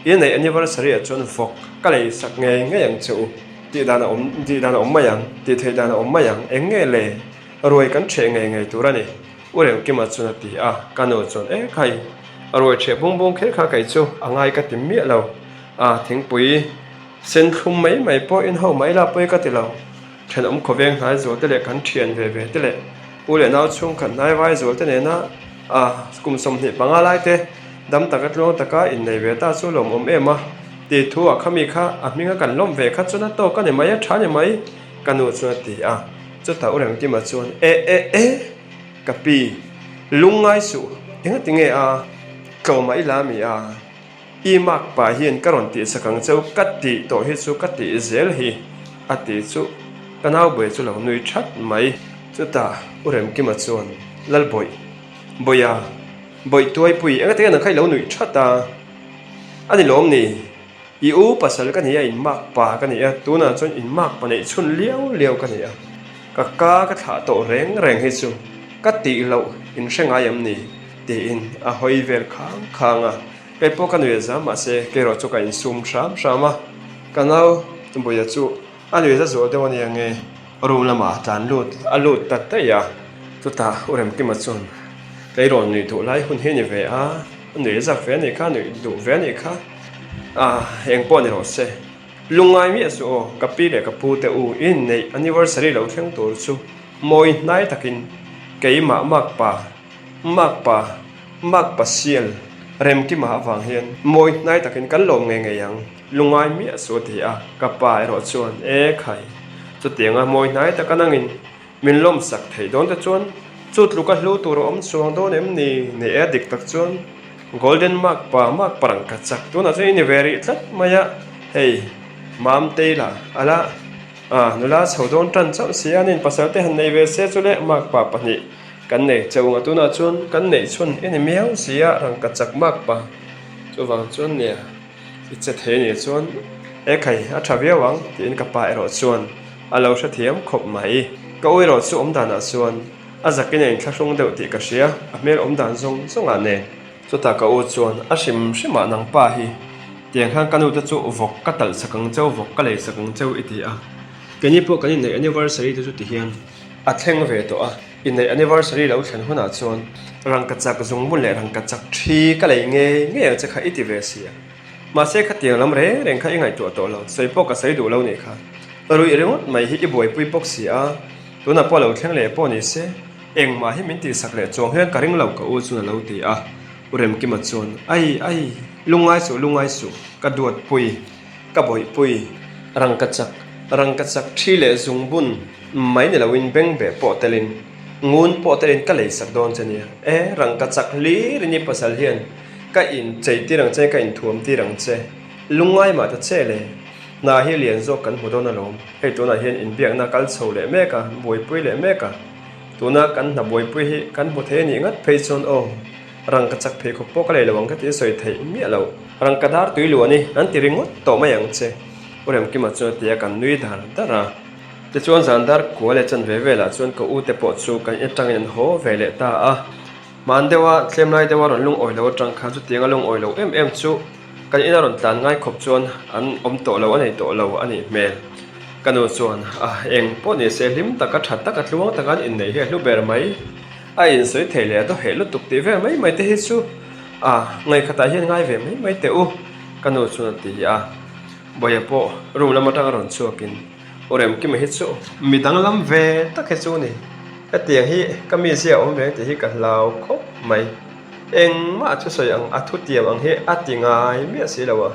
i neih anniversary ah chuan vawk ka lei sak ngei ngei ang che u, tih dan a awm, tih dan a awm mai ang, tih theih dan a awm mai ang, eng nge le, ruai kan ṭheh ngei ngei tur a ni. U Remkima chuan a ti a, ka nu chuan e khai, a ruai ṭheh bung bung kher kha kei chu a ngai ka ti miah lo, a thingpui sen thlum mai mai pawh in ho mai la pawi ka ti lo, ṭhenawm khawveng hnai zual te leh kan ṭhian ve ve te leh u leh nau chhungkhat hnai vai zual te nena a kum 25 lai te dam taka tluang taka innei ve ta chu lawmawm em a tih thu ah khami kha a hminga kan lawm ve kha chuan a tawk a ni mai a ṭha ni mai ka nu chuan a ti a, chutah U Remkima chuan e e e. Ka pi, lungngai suh, engati nge a? Tlawmah i la mi a? I mak pa hian ka rawn tihsak ang cheu, ka tih tawh hi chu ka tih zel hi, a ti chu ka nau buai chu lo nui that mai. Chutah U Remkima chuan, Lalbawih, Bawia, Bawihtuaipui, enga tinge nang kha i lo nuih that a? A ni lawm ni? I u pasal ka ni a, in mak pa ka ni a, tunah chuan in mak pa neih chhun liau liau ka ni a, ka ka ka thlah tawh reng reng hi chu ka tih loh in hre ngai em ni? tiin a hawi vel khang khang a, kei pawh ka nuih a zam mahse kei erawh chu ka insum hram hram a, ka nau Buia chu a nuih za zual deuh a nia nge room lamah a tlan lut a lut ta daih a, chutah U Remkima chuan kei rawn nuih duh lai hun hi a ni ve a. A nuih zak ve a nih kha, a nuih duh ve a nih kha. Ah, eng pawh ni rawh se. Lungngai miah suh aw, ka pi leh ka pu te u i inneih anniversary lo thleng tur chu mawi hnai takin keimah makpa, makpa, makpa sial Remkima avang hian mawi hnai takin kan lawm ngei ngei ang, lungngai miah suh a ti a, ka pa erawh chuan e khai, chutianga mawi hnai taka nangin Min lawmsak theih dawn te chuan chu tluka hlu tur a awm chuang dawn em ni? Ni e, dik tak chuan Golden Mark pa Mark parang ka chak tunah chuan i ni ve rih tlat mai a, hei Mamtei lah a la a nula chho dawn tan chauh si a, nin pasal te han nei ve se chu le Mark pa pahnih kan nei chauh ang a, tunah chuan kan neih chhun i ni miau si a rangka chak Mark pa chuvang chuan nia. I che thei nih chuan e khai a tha viau ang tiin ka pa erawh chuan a lo hrethiam khawp mai. Ka u erawh chu awm danah chuan a zakin a inthlahrung deuh tih ka hria, a hmel awm dan zawng zawngah nen. Chutah ka u chuan a hrim hrimah nang pa hi tiang khan ka nu te chu vawk ka talh sak ang cheu, vawk ka lei sak ang cheu i ti a. Keini pawh kan inneih anniversary te chu ti hian a thleng ve tawh a. Inneih anniversary lo thlen hunah chuan rangkachak zungbun leh rangkachak thi ka lei ngei ngei ang che kha i ti ve si a. Mahse khatiang lam reng reng kha i ngaihtuah tawh lo, sawi pawh ka sawi duh lo nih kha. Ruih ringawt mai hi i buaipui bawk si a, tunah pawh lo thleng leh pawh ni se, engmah hi min tihsak leh chuang hian ka ring lo ka u chuan a lo ti a. U Remkima chuan, Ai, ai, lungngai suh, lungngai suh, ka duatpui. Ka bawihpui, rangkachak, rangkachak thi leh zungbun mai ni loin bengbeh pawh telin, ngun pawh telin ka leisak dawn che nia. E, rangkachak hlir in i pasal hian ka inchei tir ang che, ka inthuam tir ang che. Lungngai mah ta che le. Hna hi lian zawk kan hmu dawn alawm. Hei tunah hian inbiakna kal chho leh mek a, buaipui leh mek a. Tuna kan hna buaipui hi kan hmu thei a nih ngat phei chuan aw. Rangkachak pheikhawk pawh ka lei lo ang ka ti a sawi theih miah lo. Rangka dar tui luh a ni, an ti ringawt tawh mai ang che. U Remkima chuan a ti a, kan nui dar dar a. Tichuan zan dar kua leh chan ve velah chuan ka u te pawh chu kan in atangin an haw ve leh ta a. Hman deuha tlem lai deuha rawn lungawi lo atang khan chutianga lungawi lo em em chu kan ina rawn tlan ngai khawp chuan an awm tawh lo a nei tawh lo a nih hmel. Ka nu chuan, A, eng pawh ni se hlim taka tha taka tluang taka an inneih hi a hlu ber mai. A insawi thei leh a dawheh lutuk tih vel mai mai te hi chu a ngaihkhatah hian ngai ve mai mai teh u, ka nu chuan a ti a. Bawia pawh room lam atanga rawn chhuakin U Remkima hi chu mi danglam ve tak hi chu a ni. Hetiang hi ka mizia a awm ve ang tih hi ka hlau khawp mai. Engmah a thusawi ang a thutiam ang hi a ti ngai miah si lo a,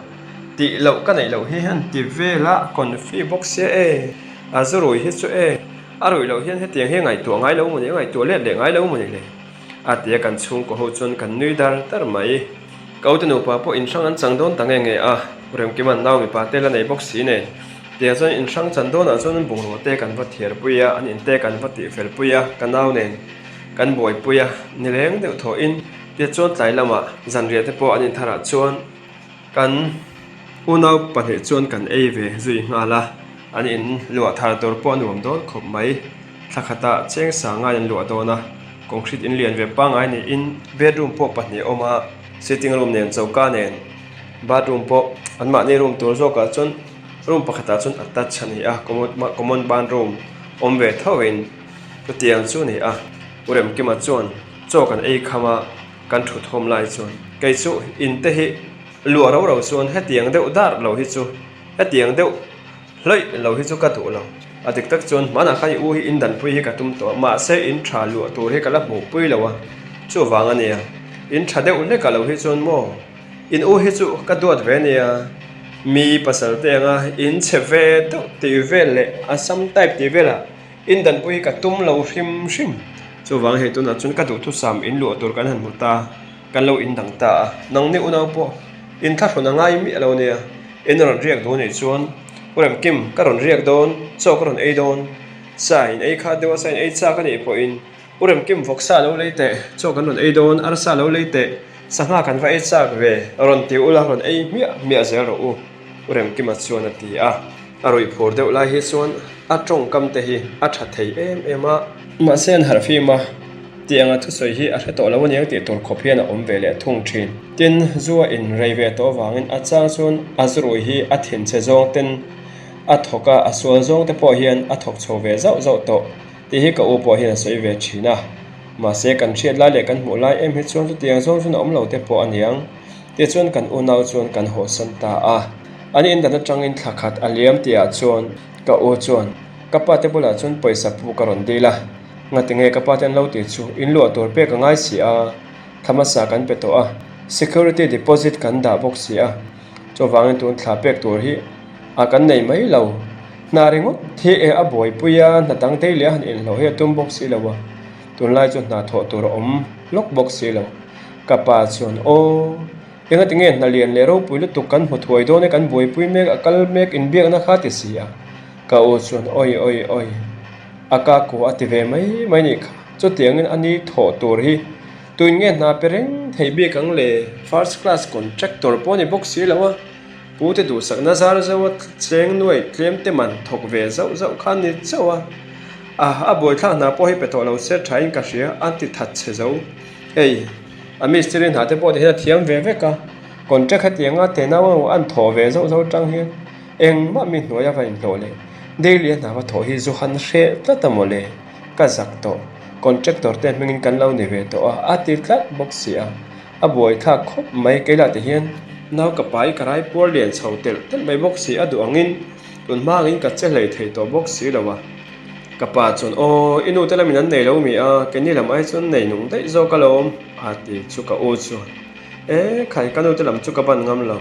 tih loh ka neih loh hi an ti vel a, confi bawk sia e, a zu rui hi chu e. A ruih loh hian hetiang hi a ngaihtuah ngai lo mawni, a ngaihtuah let leh ngai lo mawni le? A ti a, kan chhungkaw ho chuan kan nui dar dar mai. Ka ute nupa pawh inhrang an chang dawn ta nge nge a, Remkima'n nau mipa te la nei bawk si nen. Tiang chuan inhrang chan dawnah chuan an bungrua te kan va thiar pui a, an in te kan va tih fel pui a, ka nau nen kan buaipui a, nileng deuh thawhin tichuan tlai lamah zanriah te pawh an intharah chuan Kan unau pahnih chuan kan ei ve zui nghal a, an in luah thar tur pawh a nuam dawn khawp mai. Thla khatah cheng sangain an luah dawn a, concrete in lian ve pangngai niin bedroom pawh pahnih a awm a, sitting room nen choka nen bathroom pawh anmahni room tur zawkah chuan room pakhatah chuan attach a ni a, common bathroom awm ve tho in chutiang chu a ni a. U Remkima chuan chaw kan ei kham a. Kan thut hawm lai chuan kei chu in te hi luah ro ro chuan hetiang deuh dar lo hi chu hetiang deuh hlawih lo hi chu ka duh lo. A dik tak chuan hmanah khan i u hi in danpui hi ka tum tawh a, mahse in tha luah tur hi ka la hmuh pui lo a, chuvang a nia. In tha deuh hlek a lo hi chuan maw in u hi chu ka duat ve nia, mi pasal te anga in chhe ve deuh tih vel leh a sam type tih velah In danpui hi ka tum lo hrim hrim. Chuvang hei tunah chuan ka duhthusam in luah tur kan han hmu ta, kan lo in dang ta a. Nangni unau pawh in thlahrun a ngai miah lo nia. In rawn riak duh anih chuan U Remkim ka rawn riak dawn, chaw ka rawn ei dawn. Sa in ei kha deuh a, sa in ei chak anih pawhin. U Remkim vawksa lo lei teh, chaw kan rawn ei dawn, arsa lo lei teh, sangha kan va ei chak ve, rawn ti ula rawn ei hmiah hmiah zel rawh u, U Remkima chuan a ti a. A ruih phur deuh lai hi chuan a tawngkam te hi a tha thei em em a. Mahse an harh fim a, tiang a thusawi hi a hre tawh lo aniang tih tur khawp hian a awm ve leh thung thin. Tin, zu a inrei ve tawh avangin a chang chuan a zurui hi a thinchhe zawng ten a thawk a, a sual zawng te pawh hian a thawk chho ve zauh zauh tawh tih hi ka u pawh hian a sawi ve thin a. Mahse kan hriat lai leh kan hmuh lai em hi chuan chutiang zawng chuan a awm lo te pawh aniang. Tichuan kan unau chuan kan hawhsan ta a. An indan atangin thla khat a liam tihah chuan ka u chuan ka pa te bulah chuan pawisa pu ka rawn dil a. Ngatinge ka pa te an lo tih chu in luah tur pek a ngai si a, thla hmasa kan pe tawh a, security deposit kan dah bawk si a, chuvangin tun thla pek tur hi a kan nei mai lo. Hna ringawt hi e a buaipui a, hna dang daily a han inhlawh hi a tum bawk si lo a, tunlai chu hna thawh tur a awm lawk bawk si lo. Ka pa chuan, Aw, engati nge hna lian leh ropui lutuk kan hmu thuai dawn e, kan buaipui mek, a kal mek inbiakna kha ti si a. Ka u chuan, Awi, awi, awi, a ka ku a ti ve mai mai nih kha. Chutiangin a ni thawh tur hi tuin nge hna pe reng thei bik ang le? First class contractor pawh a ni bawk si lo a, pu te duhsakna zar zauh a cheng nuai tlem te man thawk ve zauh zauh kha a ni chauh a. A, a buaithlak hna pawh hi pe tawh lo se thain ka hria, a ti that chhe zo. Hei, a mistiri hna te pawh ti hian a thiam ve vek a, contract hetianga te nau emaw an thawh ve zauh zauh atang hian engmah mi hnuai a va inhlawh leh daily a hna va thawh hi zu han hreh tlat a mawle, ka zak tawh, contractor te hmingin kan lo ni ve tawh a, a ti tlat bawk si a, a buaithlak khawp mai keilah ti hian nau ka pai ka rai puar lian chho telh telh mai bawk si a duh angin tun hma angin ka che hlei thei tawh bawk si lo a. Ka pa chuan, Aw, i nute lamin an nei lo mi a, keini lam ai chuan nei nung daih zawk alawm, a ti chu ka u chuan, E khai, ka nute lam chu ka ban ngam lo.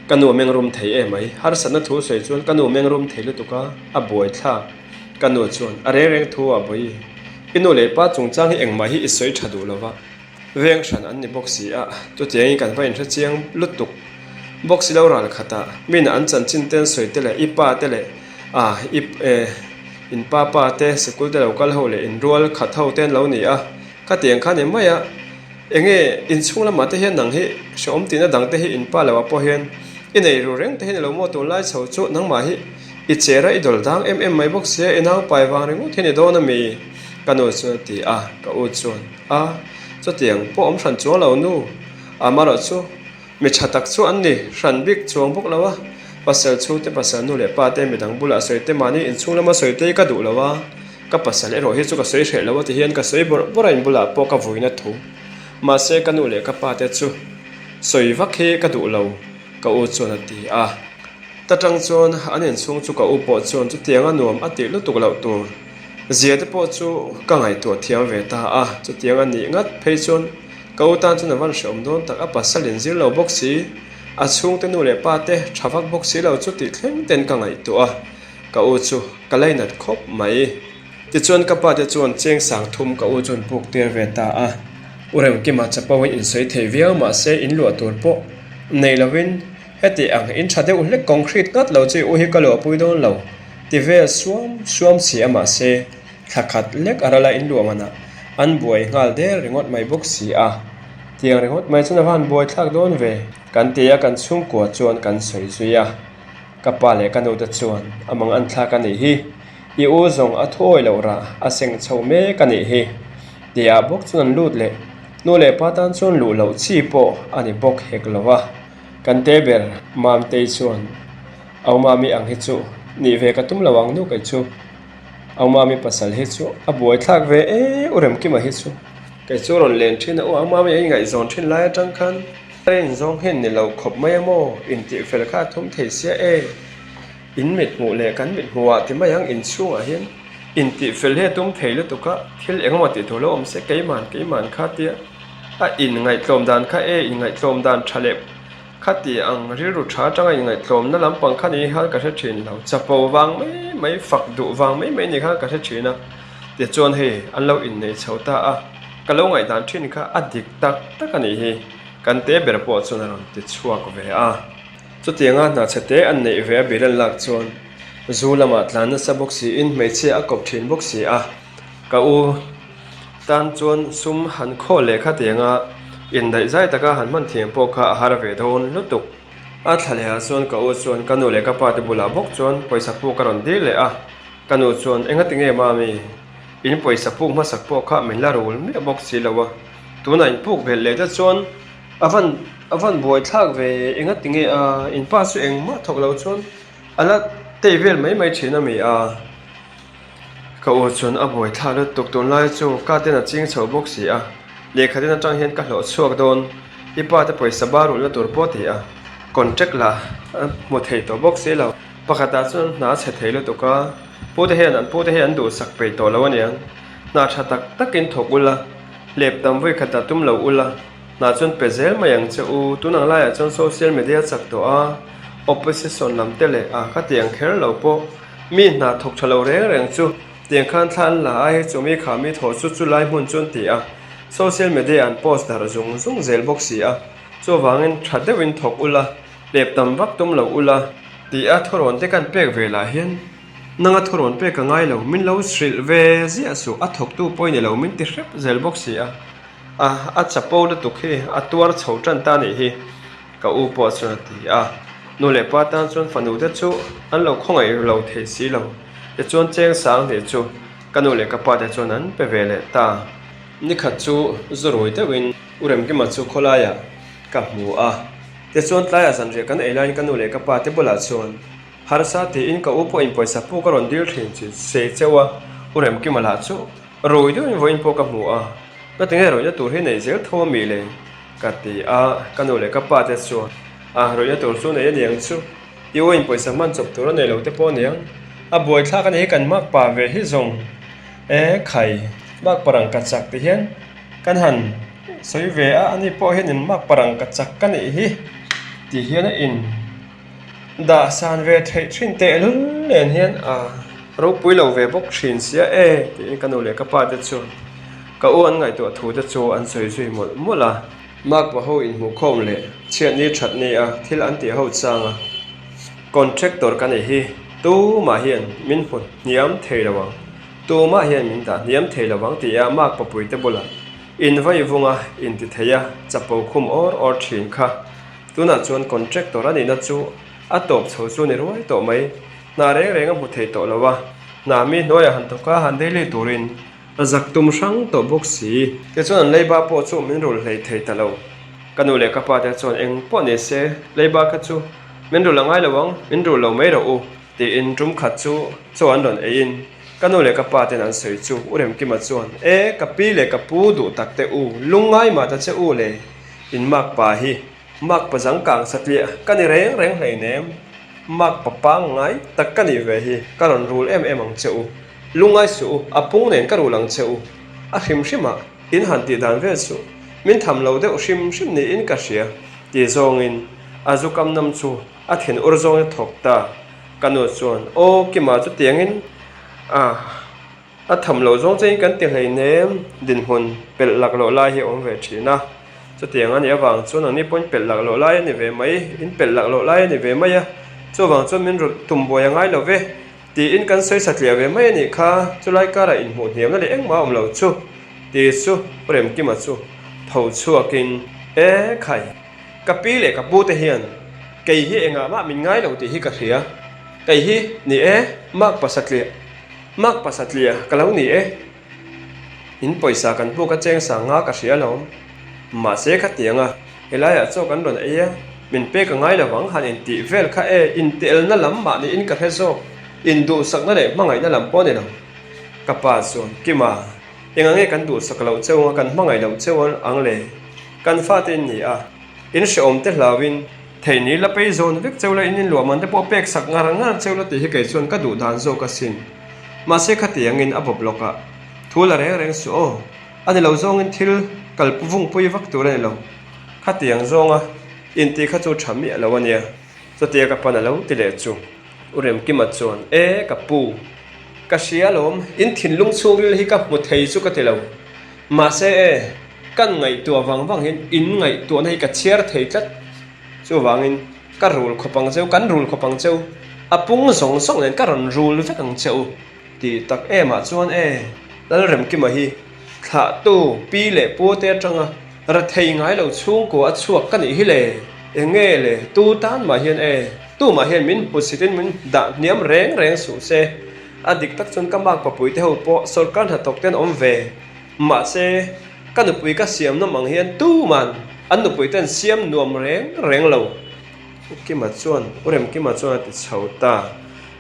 Ka nu meng rum thei em mai, harsatna thu sawi chuan ka nu meng rum thei lutuk a, a buai thlak. Ka nu chuan, A reng reng thu a bawi, i nu leh pa chungchang hi engmah hi i sawi tha duh lo va. Veng hran an ni bawk si a, chutiangin kan va inhre chiang lutuk bawk si lo ral khat a, mina an chanchin te an sawi te leh i pa te leh ah i eh in pa pa te sikul te lo kal ho leh in rual khat ho te an lo ni a, khatiang kha ni mai a, enge inchhung lamah te hian nang hi hrehawm tihna dang te hi in pa loah pawh hian i nei ru reng te hi ni lo maw tunlai chho chu nangmah hi i cher a i dawl dang em em mai bawk sia i naupai vang ringawt hi ni dawn a mi? Ka nu chuan a ti a, ka u chuan. A, chutiang pawh awm hran chuang lo nu. Amaherawh chu mi tha tak chu an ni, hran bik chuang bawk lo a. Pasal chhungte pasal nu leh pa te midang bulah sawi te mahni inchhung lama sawi te hi ka duh lo a, ka pasal erawh hi chu ka sawi hreh lo a ti hian ka sawi bawrh bawrh a inbulah pawh ka vuina thu. Mahse ka nu leh ka pa te chu sawi vak hi ka duh lo, ka u chuan a ti a. Ta tang chuan an inchhung chu ka u pawh chuan chutiang a nuam a tih lutuk loh tur. Zia te pawh chu ka ngaihtuah thiam ve ta a, chutiang a nih ngat phei chuan ka u tan chuan a van hrehawm dawn tak, a pasal in zir lo bawk si, a chhungte nu leh pa te tha vak bawk si lo chu tih thleng ten ka ngaihtuah a, ka u chu ka lainat khawp mai. Tichuan ka pa te chuan cheng sang thum ka u chuan puk tir ve ta a, U Remkima chapo in insawi thei viau mahse in luah tur pawh nei lovin heti ang in tha deuh hlek concrete ngat lo chu i u hi ka luahpui dawn lo. Ti vel suam suam si a mahse thla khat lek a rala in luah manah an buai nghal der ringawt mai bawk si a, tiang ringawt mai chuan a va han buai thlak dawn ve. Kan ti a kan chhungkua chuan kan sawi zui a, ka pa leh ka nu te chuan a mang an thlak a nih hi, i u zawng a thuawi loh rah a seng chho mek a nih hi tihah bawk chuan an lut leh, nu leh pa tan chuan luh loh chi pawh a ni bawk hek lo a, kan te ber Mamtei chuan. Aumami ang hi chu nih ve ka tum lo ang nu kei chu. Aumami pasal hi chu a buai thlak ve e u Remkima hi chu. Kei chu rawn len thin a u Aumami a ingaihzawn thin lai atang khan a inzawng hian ni lo khawp mai a maw intih fel kha a thum thei sia e. In mit hmuh leh kan mit hmuh ah ti mai ang inchhungah hian intih fel hi a tum thei lutuk a thil engemaw tih tur lo awm se keiman keiman kha tia a inngaihtlawm dan kha e inngaihtlawm dan tha leh Khati ang rilru tha atanga inngaihtlawmna lampang kha ni khan ka hre thin lo, chapo vang mai mai, fak duh vang mai mai ni khan ka hre thin a, tichuan hei an lo innei chho ta a, ka lo ngaihdan thin kha a dik tak tak a nih hi, kan te ber pawh chuan a rawn ti chhuak ve a. Chutianga hna chhe te an neih ve a bil an lak chuan zu lamah tlan nasa bawk siin hmeichhia a kawp thin bawk si a, ka u. Tan chuan sum han khawl leh khatianga indaih zai taka han hman thiam pawh kha a har ve dawn lutuk. A thla lehah chuan ka u chuan ka nu leh ka pa te bulah bawk chuan pawisa puk a rawn dil leh a, ka nu chuan engati nge mami, in pawisa puk hmasak pawh kha min la rul miah bawk si lo a, tunah in puk belh leh te chuan a van a van buai thlak ve engati nge a, in pa chu engmah thawk lo chuan a la tei vel mai mai thin a mi a. Ka u chuan a buai thla lutuk tunlai chu ka ten a ching chho bawk si a, lehkha den atang hian ka hlawh chhuak dawn, i pa te pawisa bar ulhna tur pawh ti a, contract lah a hmu thei tawh bawk si lo. Pakhatah chuan hna a chhe thei lutuk a, pu te hian an pu te hi an duhsak peih tawh lo aniang, hna tha tak takin thawk ula, hlep tam vawi khatah tum lo ula, hna chuan pe zel mai ang che u, tun ang laiah chuan social media chak tawh a, opposition lam te leh a khatiang kher lo pawh. Mi hna thawk tha lo reng reng chu tiang khan thla an la a, hei chu mi kha mi thawh chu chu lai hmun chu an ti a, social media an post darh zung zung zel bawk si a, chuvangin tha deuhin thawk ula, lep tam vak tum lo ula tih a thurawn te kan pek ve lah hian nanga thurawn pek ka ngai lo, min lo hrilh ve ziah suh, a thawktu pawhin i lo min ti hrep zel bawk si a, a a chapo lutuk hi a tuar chho tan ta nih hi. Ka u pawh chuan a ti a, nu leh pa tan chuan fanu te chu an lo khawngaih lo thei si lo. Tichuan cheng sang hnih chu ka nu leh ka pa te chuan an pe ve leh ta. Nikhat chu zu rui deuhin U Remkima chu khawlaiah ka hmu a, tichuan tlaiah zanriah kan ei laiin ka nu leh ka pa te bulah chuan harsa tiin ka u pawhin pawisa puk a rawn dil thin chi sei cheu a, U Remkima lah chu rui deuhin vawiin pawh ka hmu a, ka ti nge ruihna tur hi nei zel tho a mi le? Ka ti a, ka nu leh ka pa te chuan a rawihna tur chu nei a niang chu, i uain pawisa hman chawp tur a nei lo te pawh a niang, a buaithlak a ni hi kan mak pa ve hi zawng e khai mak parang ka chak ti hian kan han sawi ve a, ani pawh hian in mak parang ka chak ka nih hi ti hian a in. Dah san ve theih thin tehlul nen hian a ropui lo ve bawk thin sia e tiin ka nu leh ka pa te chuan ka u an ngaihtuah thu te chu an sawi zui mawlh mawlh a. Makpa ho inhmuhkhawm leh chhiatni thatni a thil an tih ho chang a, contractor ka nih hi tumah hian min hmu hniam thei lo ang, tumah hian min dah hniam thei lo ang ti a makpa pui te bulah invaivunga inti thei a chapo khum awr awr thin kha. Tunah chuan contractor a nihna chu a tawp chho chu ni ruai tawh mai. Hna reng reng a hmu thei tawh lo a, hna mi hnuaiah han thawk a, han daily turin a zak tum hrang tawh bawk si. Tichuan an leiba pawh chu min rul hlei thei ta lo. Ka nu leh ka pa te chuan eng pawh ni se, leiba kha chu min rul a ngai lo ang, min rul lo mai rawh u, tiin tum khat chu chaw an rawn eiin ka nu leh ka pa ten an sawi chu U Remkima chuan, E, ka pi leh ka pu duh tak te u, lungngai mah ta che u le. In makpa hi makpa zangkang satliah ka ni reng reng hleinem, makpa pangngai tak ka nih ve hi ka rawn rul em em ang che u, lungngai suh u, a pung nen ka rul ang che u, a hrim hrimah in han tih dan vel suh, min tham lo deuh hrim hrim niin ka hria ti zawngin a zu kam nam chu a thin ur zawngin a thawk ta, ka nu chuan aw Kima chutiangin a. A tham loh zawng chengin kan ti hleinem, dinhmun pelh lak loh lai hi a awm ve thin a. Chutiang a nih avang chuan anni pawhin pelh lak loh lai a ni ve mai, in pelh lak loh lai a ni ve mai a. Chuvang chuan min rulh tum buai a ngai lo ve, tiin kan sawi satliah ve mai a nih kha. Chulai karah inhmuh hniamna leh engmah a awm lo chu, ti chu Pu Remkima chu tho chhuakin, E khai, ka pi leh ka pu te hian kei hi engah mah min ngai lo tih hi ka hria, kei hi ni e, makpa satliah. Mak pasatliah ka lo ni e. In pawisa kan puk a cheng sang nga ka hria alawm. Mahse khatianga helaiah chaw kan rawn ei a, min pek a ngai lovang han intih vel kha e, intelna lam mah niin ka hre zawk, induhsakna leh hmangaihna lam pawh a ni lo. Ka pa chuan, Kima, enga nge kan duhsak loh cheu anga kan hmangaih loh cheu ang le? Kan fate in ni a. In hrehawm te hlauin theihni la pei zawn vek cheu la, in inluah man te pawh pek sak ngar ngar cheu la tih hi kei chuan ka duh dan zawk asin. Mahse khatiangin a bawp lawkah thu la reng reng suh aw, a ni lo zawngin thil kal vungpui vak tur a ni lo. Khatiang zawnga intih kha chu tha miah lo a nia, chutia ka pan a lo ti leh chu. U Remkima chuan, E ka pu, ka hria alawm, in thinlung chhungril hi ka hmu thei chu ka ti lo. Mahse e, kan ngaihtuah vang vang hian in ngaihtuahna hi ka chhiar thei tlat. Chuvangin ka rul khawp ang cheu, kan rul khawp ang cheu, a pung zawng zawng nen ka rawn rul vek ang cheu tih tak emah chuan e, Lalremkima hi. Thlahtu pi leh pu te atanga rethei ngai lo chhungkua a chhuak ka nih hi le. Eng nge le, tu tan mah hian e, tumah hian min hmusit in min dah hniam reng reng suh se. A dik tak chuan ka mak papui te ho pawh sawrkar hnathawk te an awm ve. Mahse, ka nupui ka siam nawm ang hian tuman an nupui te an siam nuam reng reng lo. U Kima chuan, U Remkima chuan a ti chho ta.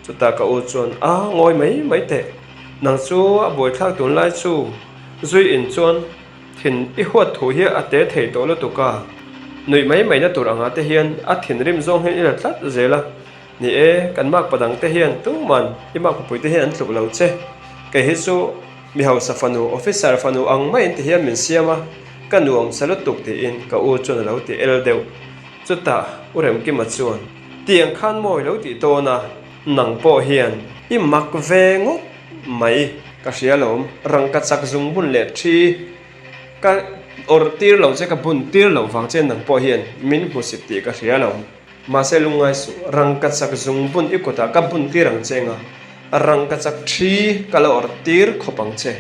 Chutah ka u chuan, A ngawi mai mai teh. Nang chu a buaithlak tun lai chu zui in chuan thin i huat thu hi a te thei tawh lutuk a. Nuih mai mai na tur angah te hian a thinrim zawng hian i la tlat zel a. Ni e, kan makpa dang te hian tuman i makpapui te hian an tluk lo che. Kei hi chu mi hausa fanu, officer fanu ang maiin ti hian min siam a, ka nuam sa lutuk tiin ka u chuan a lo ti el deuh. Chutah U Remkima chuan, Tiang khan mawi lo tih tawn a, nang pawh hian i mak ve ngawt mai. Ka hria lawm, rangka chak zung bun leh thi ka awrh tir lo che, ka bun tir loh vang che nang pawh hian min hmusit tih ka hria lawm. Mahse lungngai suh, rangka chak zung bun i kutah ka bun tir ang che nga, rangka chak thi ka la awrh tir khawp ang che.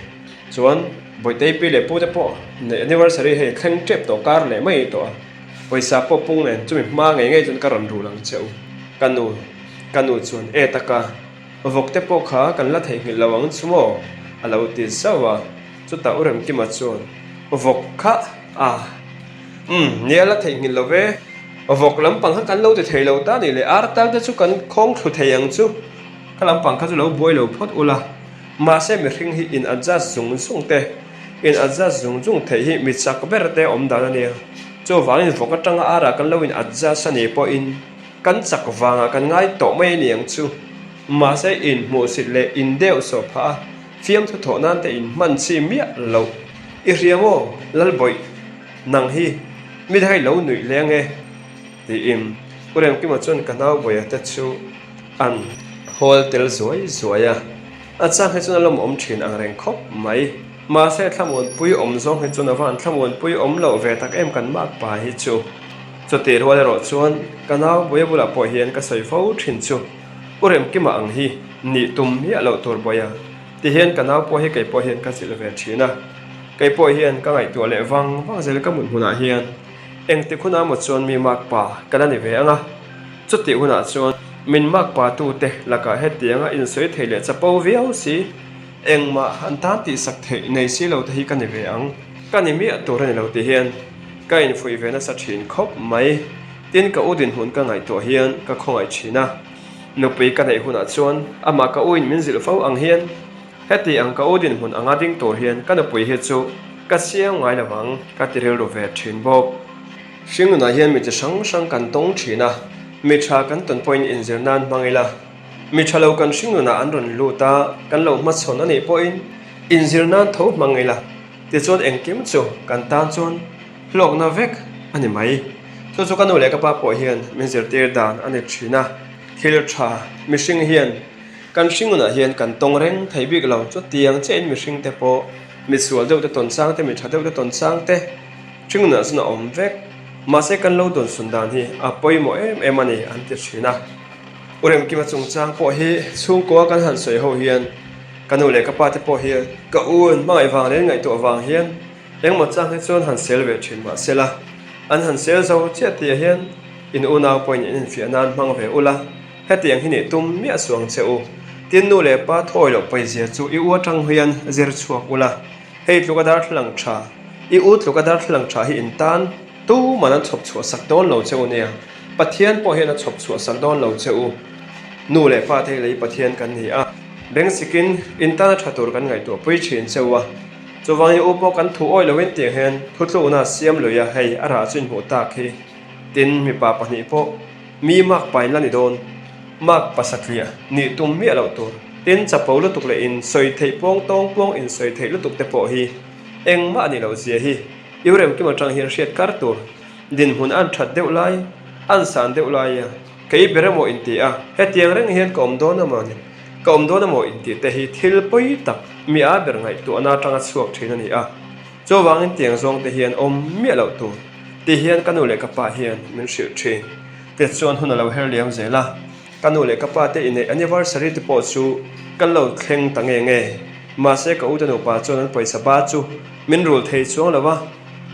Chuan Bawihtei pi leh pu te pawh neih anniversary hei thleng tep tawh kar leh mai tawh a. Pawisa pawh pung nen chumi hma ngei ngei chuan ka rawn rul ang che u. Ka nu, ka nu chuan e taka, vawk te pawh kha kan la theihnghilh lo ang chu maw? a lo ti zauh a. Chutah U Remkima chuan, Vawk kha a, umm, nia la theihnghilh lo ve. Vawk lampang kha kan lo ti thei lo ta ni le, ar tal te chu kan khawng thlu thei ang chu. Ka lampang kha chu lo buai lo phawt ula. Mahse mihring hi in adjust zung zung te, in adjust zung zung theih hi mi chak ber te awm dan a nia. Chuvangin vawk atanga arah kan lo in adjust a nih pawhin kan chak vangah kan ngai tawh mai a ni ang chu. Mahse in hmuhsit leh in deuh sawh phah a, fiamthu thawh nan te in hman chi miah loh. I hria maw Lalbawih, nang hi mi dang i lo nuih leng e tiin U Remkima chuan ka nau Bawih-a te chu an hawl tel zuai zuai a. A chang hi chuan a lawmawm thin ang reng khawp mai. Mahse thlamuanpui awm zawng hi chuan a van thlamuanpui awm loh ve tak em kan mak pa hi chu. Chutih rual erawh chuan ka nau Buia bulah pawh hian ka sawi fo thin chu U Remkima ang hi nih tum miah loh tur Buia ti hian ka nau pawh hi kei pawh hian ka zilh ve thin a. Kei pawh hian ka ngaihtuah leh vang vang zel ka mut hmunah hian engtik hunah maw chuan mi mak pa ka la ni ve ang a. Chutih hunah chuan min mak patute lakah hetianga insawi thei leh chapo viau si, engmah an tan tihsak theih nei si lo te hi ka ni ve ang. Ka ni miah tur a ni lo ti hian ka infuih ve nasa thin khawp mai. Tin, ka u dinhmun ka ngaihtuah hian ka khawngaih thin a. Nupui ka neih hunah chuan amah ka uin min zilh fo ang hian heti ang ka u dinhmun anga ding tur hian ka nupui hi chu ka siam ngai lo vang ka ti rilru ve thin bawk. Hringnunah hian mi chi hrang hrang kan tawng thin a, mi tha kan tawn pawhin inzir nan hmang ila, mi tha lo kan hringnunah an rawn lut a, kan lo hmachhawn a nih pawhin inzir nan tho hmang ila, tichuan engkim chu kan tan chuan hlawkna vek a ni mai. Chu chu ka nu leh ka pa pawh hian min zirtir dan a ni thin a, thil tha mihring hian kan hringnunah hian kan tawng reng thei bik lo, chutiang chiahin mihring te pawh mi sual deuh te tawn chang te, mi tha deuh te tawn chang te, Hringnunah chuan a awm vek. Mahse kan lo dawn sun dan hi a pawimawh em em a ni an ti thin a. U Remkima chungchang pawh hi chhungkua kan han sawi ho hian ka nu leh ka pa te pawh hi ka u an hmangaih vang leh an ngaihtuah vang hian engmaw chang hi chuan han sel ve thin mahsela an han sel zo chiah tih ah hian in unau pawhin in infiah nan hmang ve ula hetiang hi nih tum miah suang che u. Tin nu leh pa thawi loh pawizia chu i u atang hian zir chhuak ula. Hei tluka darthlalang tha, i u tluka darthlalang tha hi in tan tuman an chhawp chhuah sak dawn lo che u nia, Pathian pawh hian a chhawp chhuah sak dawn lo che u. Nu leh pa te hi lei Pathian kan ni a, bengsikin in tana tha tur kan ngaihtuah pui thin che u a. Chuvangin u pawh kan thu awih loin tiang hian thutlukna siam lui a, hei a rah chu in hmuh tak hi. Tin, mipa pahnih pawh mi mak pain la ni dawn. Mak pasatliah nih tum miah loh tur. Tin, chapo lutuk leh in sawi theih pawng tawng pawng in sawi theih lutuk te pawh hi engmah a nih loh zia hi i remkim atang hian hriat kar tur. Dinhmun an that deuh lai, an san deuh lai a, kei ber emaw in ti a, hetiang reng hian ka awm dawn emaw ni, ka awm dawn emaw in tih te hi thil pawi tak mi a ber ngaihtuahna atanga chhuak thin a ni a. Chuvangin tiang zawng te hian awm miah loh tur ti hian ka nu leh ka pa hian min hrilh thin. Tichuan hun a lo her liam zel a, ka nu leh ka pa te inneih anniversary te pawh chu kan lo thleng ta nge nge. Mahse ka ute nupa chuan an pawisa ba chu min rul thei chuang lo a,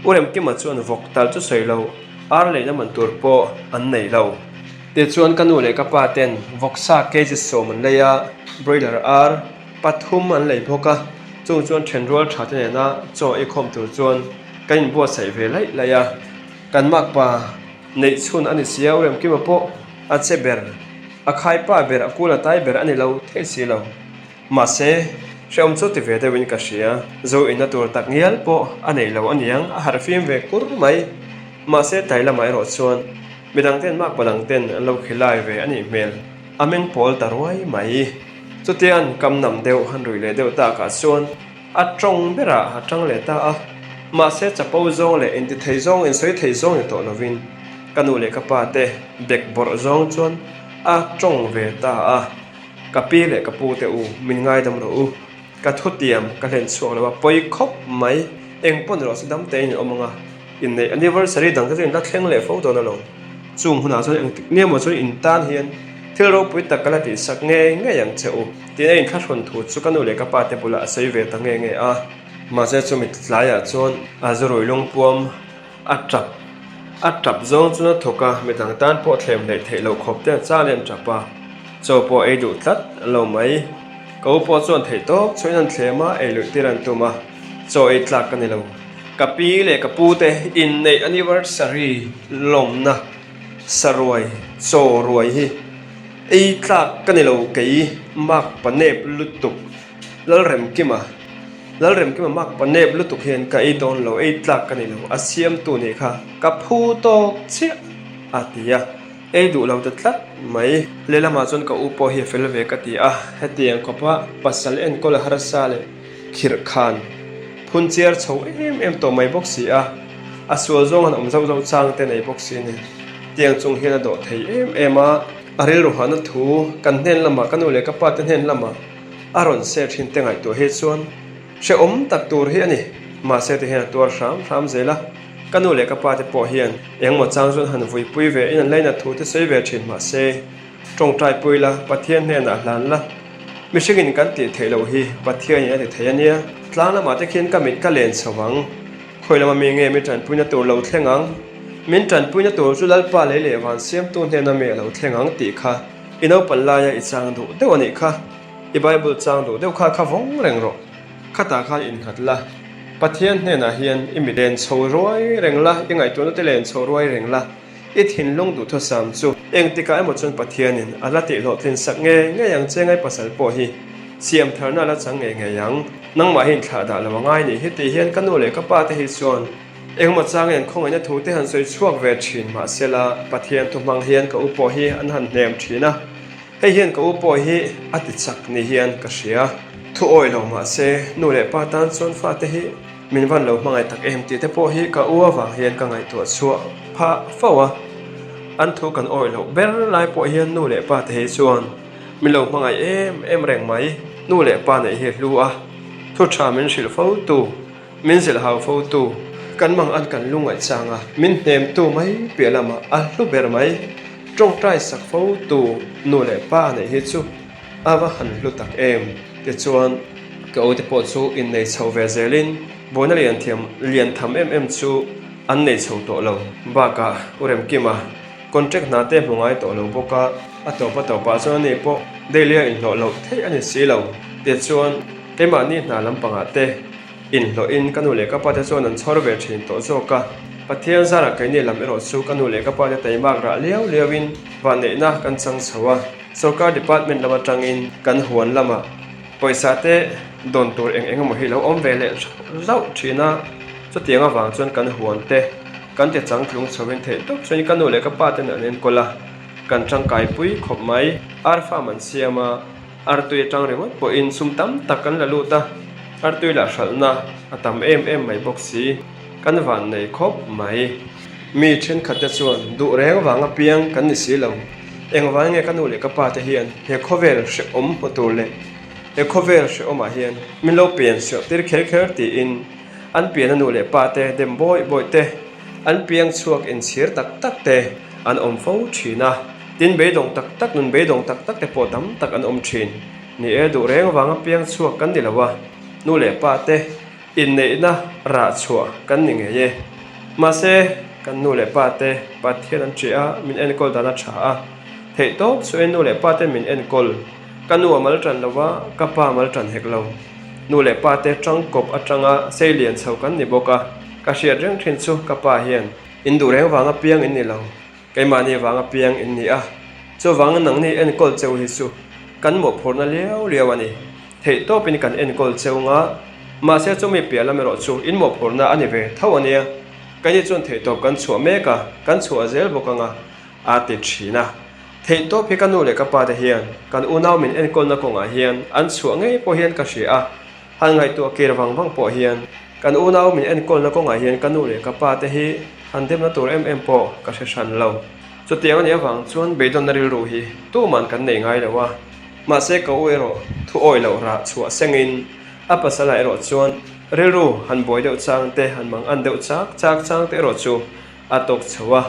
U Remkima chuan vawk tal chu sawi lo, ar leina man tur pawh an nei lo. Tichuan ka nu leh ka pa ten vawksa kg 10 an lei a, broiler ar pathum an lei bawk a, chung chuan thenrual tha te nena chaw ei khawm tur chuan kan inbuatsaih ve laih laih a, kan makpa neih chhun a ni sia U Remkima pawh a che ber, a khaipa ber, a kul a tai ber a ni lo thei si lo. Mahse, hrehawm chu ti ve deuhin ka hria. Zo inna tur tak ngial pawh a nei lo aniang, a harh fim ve kur mai. Mahse, tlai lamah erawh chuan midang ten makpa dang ten an lo khilai ve a nih hmel. A meng pawl ta ruai mai. Chutiang kam nam deuh han ruih leh deuh takah chuan a tawng berah a tang leh ta a. Mahse, chapo zawng leh intithei zawng, insawi thei zawng ni tawh lovin ka nu leh ka pa te bek bawrh zawng chuan a tawng ve ta a. Ka pi leh ka pu te u, min ngaidam rawh u. Ka thutiam ka hlen chhuak lo a, pawi khawp mai. Eng pawn rawh se dam tein in awm ang a, inneih anniversary dang te chu in la thleng leh fo dawn alawm. Chung hunah chuan engtik nge maw chuan in tan hian thil ropui tak ka la tihsak ngei ngei ang che u. Tiin a inthlahrun thu chu ka nu leh ka pa te bulah a sawi ve ta nge nge a. Mahse chumi tlaiah chuan a zurui lungpuam A tap a tap zawng chuan a thawk a, midang tan pawh thlem hleih theih loh khawp te a chal em tap a, chaw pawh ei duh tlat lo mai. Ka u pawh chuan theih tawp chhuahin an thlem a, ei luih tir an tum a, chaw ei tlak ka ni lo. Ka pi leh ka pu te inneih anniversary lawmna saruai chaw ruai hi ei tlak ka ni lo kei mak pa nep lutuk Lalremkima. Lalremkima mak pa nep lutuk hian ka ei dawn lo, ei tlak ka ni lo, a siamtu nih kha ka phu tawk chiah a ti a, ei duh lo ta tlat mai. Lehlamah chuan ka u pawh hi a fel ve ka ti a, hetiang khawpa pasal enkawl harsa leh khirh khan phun chiar chho em em tawh mai bawk si a, a sual zawng han awm zauh zauh chang te nei bawk si ni. Tiang chung hian a dawh thei em em a, a rilru hahna thu kan hnen lamah ka nu leh ka pa te hnen lamah A rawn ser thin te ngaihtuah hi chuan hrehawm tak tur hi a ni. Mahse ti hian a tuar hram hram zel a, ka nu leh ka pa te pawh hian engmaw chang chuan han vuipui ve in an lainat thu te sawi ve thin mahse tawngtai pui la, Pathian hnenah hlan la, mihringin kan tih theih loh hi Pathianin a ti thei a nia. Tlang lamah te khian ka mit ka len chho ang, khawi lama mi nge mi tanpuina tur lo thleng ang, min tanpuina tur chu Lalpa lei leh van siamtu hnena mi a lo thleng ang tih kha I naupan laia i chang duh deuh a nih kha, i Bible chang duh deuh kha kha vawng reng rawh. Khatah khan innghat la, Pathian hnenah hian i mi len chho ruai reng la, i ngaihtuahna te len chho ruai reng la, i thinlung duhthusam chu engtikah emaw chuan Pathianin a la tihhlawhtlin sak ngei ngei ang che ngai pasal pawh hi siam tharna a la chang ngei ngei ang. Nangmah hi inthlah dah lo a ngai nih hi tih hian ka nu leh ka pa te hi chuan Engemaw changin an khawngaihna thu te han sawi chhuak ve thin mahsela Pathian thu hmang hian ka u pawh hi an han hnem thin a, hei hian ka u pawh hi a ti chak ni hian ka hria. Thu awi lo mahse nu leh pa tan chuan fate hi min van lo hmangaih tak em tih te pawh hi ka u avang hian ka ngaihtuah chhuah phah fo a, an thu kan awi loh ber lai pawh hian nu leh pa te hi chuan min lo hmangaih em em reng mai. Nu leh pa neih hi hlu a, thu tha min hrilh fo tu. Min zilh hau fo tu, kan mang an kan lungaih chang a, min hnem tu mai piah lamah a hlu ber mai. Tawngtai sak fo tu nu leh pa neih hi chu a va han hlu tak em. Tichuan, ka ute pawh chu innei chho ve zelin buaina lian thiam lian tham em em chu an nei chho tawh lo. Bakah U Remkima contract hna te hmu ngai tawh lo bawk a, a tawp a tawpah chuan ani pawh daily a inhlawh loh theih a ni si lo. Tichuan, keimahni hna lampangah te Inhlawhin ka nu leh ka pate chuan an chhawr ve thin tawh zawk a, Pathian zarah keini lam erawh chu ka nu leh ka pate taimak rah liau liauin vanneihna kan chang chho a, sorkar department lam atangin kan huan lamah pawisa te dawn tur eng eng emaw hi lo awm ve leh zauh thin a, chutiang avang chuan kan huan te kan ti chang tlung chhoin theih tawp chuan ka nu leh ka paten an enkawl a, kan tangkai pui khawp mai. Ar farm an siam a. Artui atang ringawt pawhin sum tam tak kan la lut a, artui lah hralhna a tam em em mai bawk si, kan van nei khawp mai. Mi thenkhat te chuan duh reng vang apiang kan ni si lo, engvang nge ka nu leh ka pa te hian he khawvel hrehawm hmu tur leh he khawvel hrehawmah hian min lo pian serh tir kher kher tiin an piana nu leh pa te dem bawih bawih te, an piang chhuak inchhir tak tak te an awm fo thin a. Tin beidawng tak tak, nun beidawng tak tak te pawh tam tak an awm thin. Ni e, duh reng vanga piang chhuak kan ni lo a, nu leh pa te inneihna rah chhuah kan ni ngei e. Mahse, kan nu leh pa te Pathian an ṭih a, min enkawl dan a ṭha a. Theihtawp chuain nu leh pa ten min enkawl. Ka nu a mal ṭan lo a, ka pa mal ṭan hek lo. Nu leh pa te ṭangkawp aṭanga seilian chho kan ni bawk a, ka hriat reng ṭhin chu ka pa hian in duh reng vanga piang in ni lo. Keimahni vanga piang in ni a, chuvangin nangni enkawl cheu hi chu kan mawhphurhna liau liau a ni. Theih tawpin kan enkawl cheu nga, mahse chumi piah lam erawh chu in mawhphurhna a ni ve tho a nia. Keini chuan theihtawp kan chhuah mek a, kan chhuah zel bawk anga a ti thin a. Theihtawp hi ka nu leh ka pa te hian kan unau min enkawlna kawngah hian an chhuah ngei pawh hian ka hria a, Han ngaihtuah kir vang vang pawh hian kan unau min enkawlna kawngah hian ka nu leh ka pa te hi han demna tur em em pawh ka hre hran lo. Chutiang a nih avang chuan beidawnna rilru hi tuman kan nei ngai lo a, mahse ka u erawh thu awi loh rah chhuah sengin a pasalah erawh chuan rilru han buai deuh chang te han mang an deuh chak chak chang te erawh chu a tawk chho a.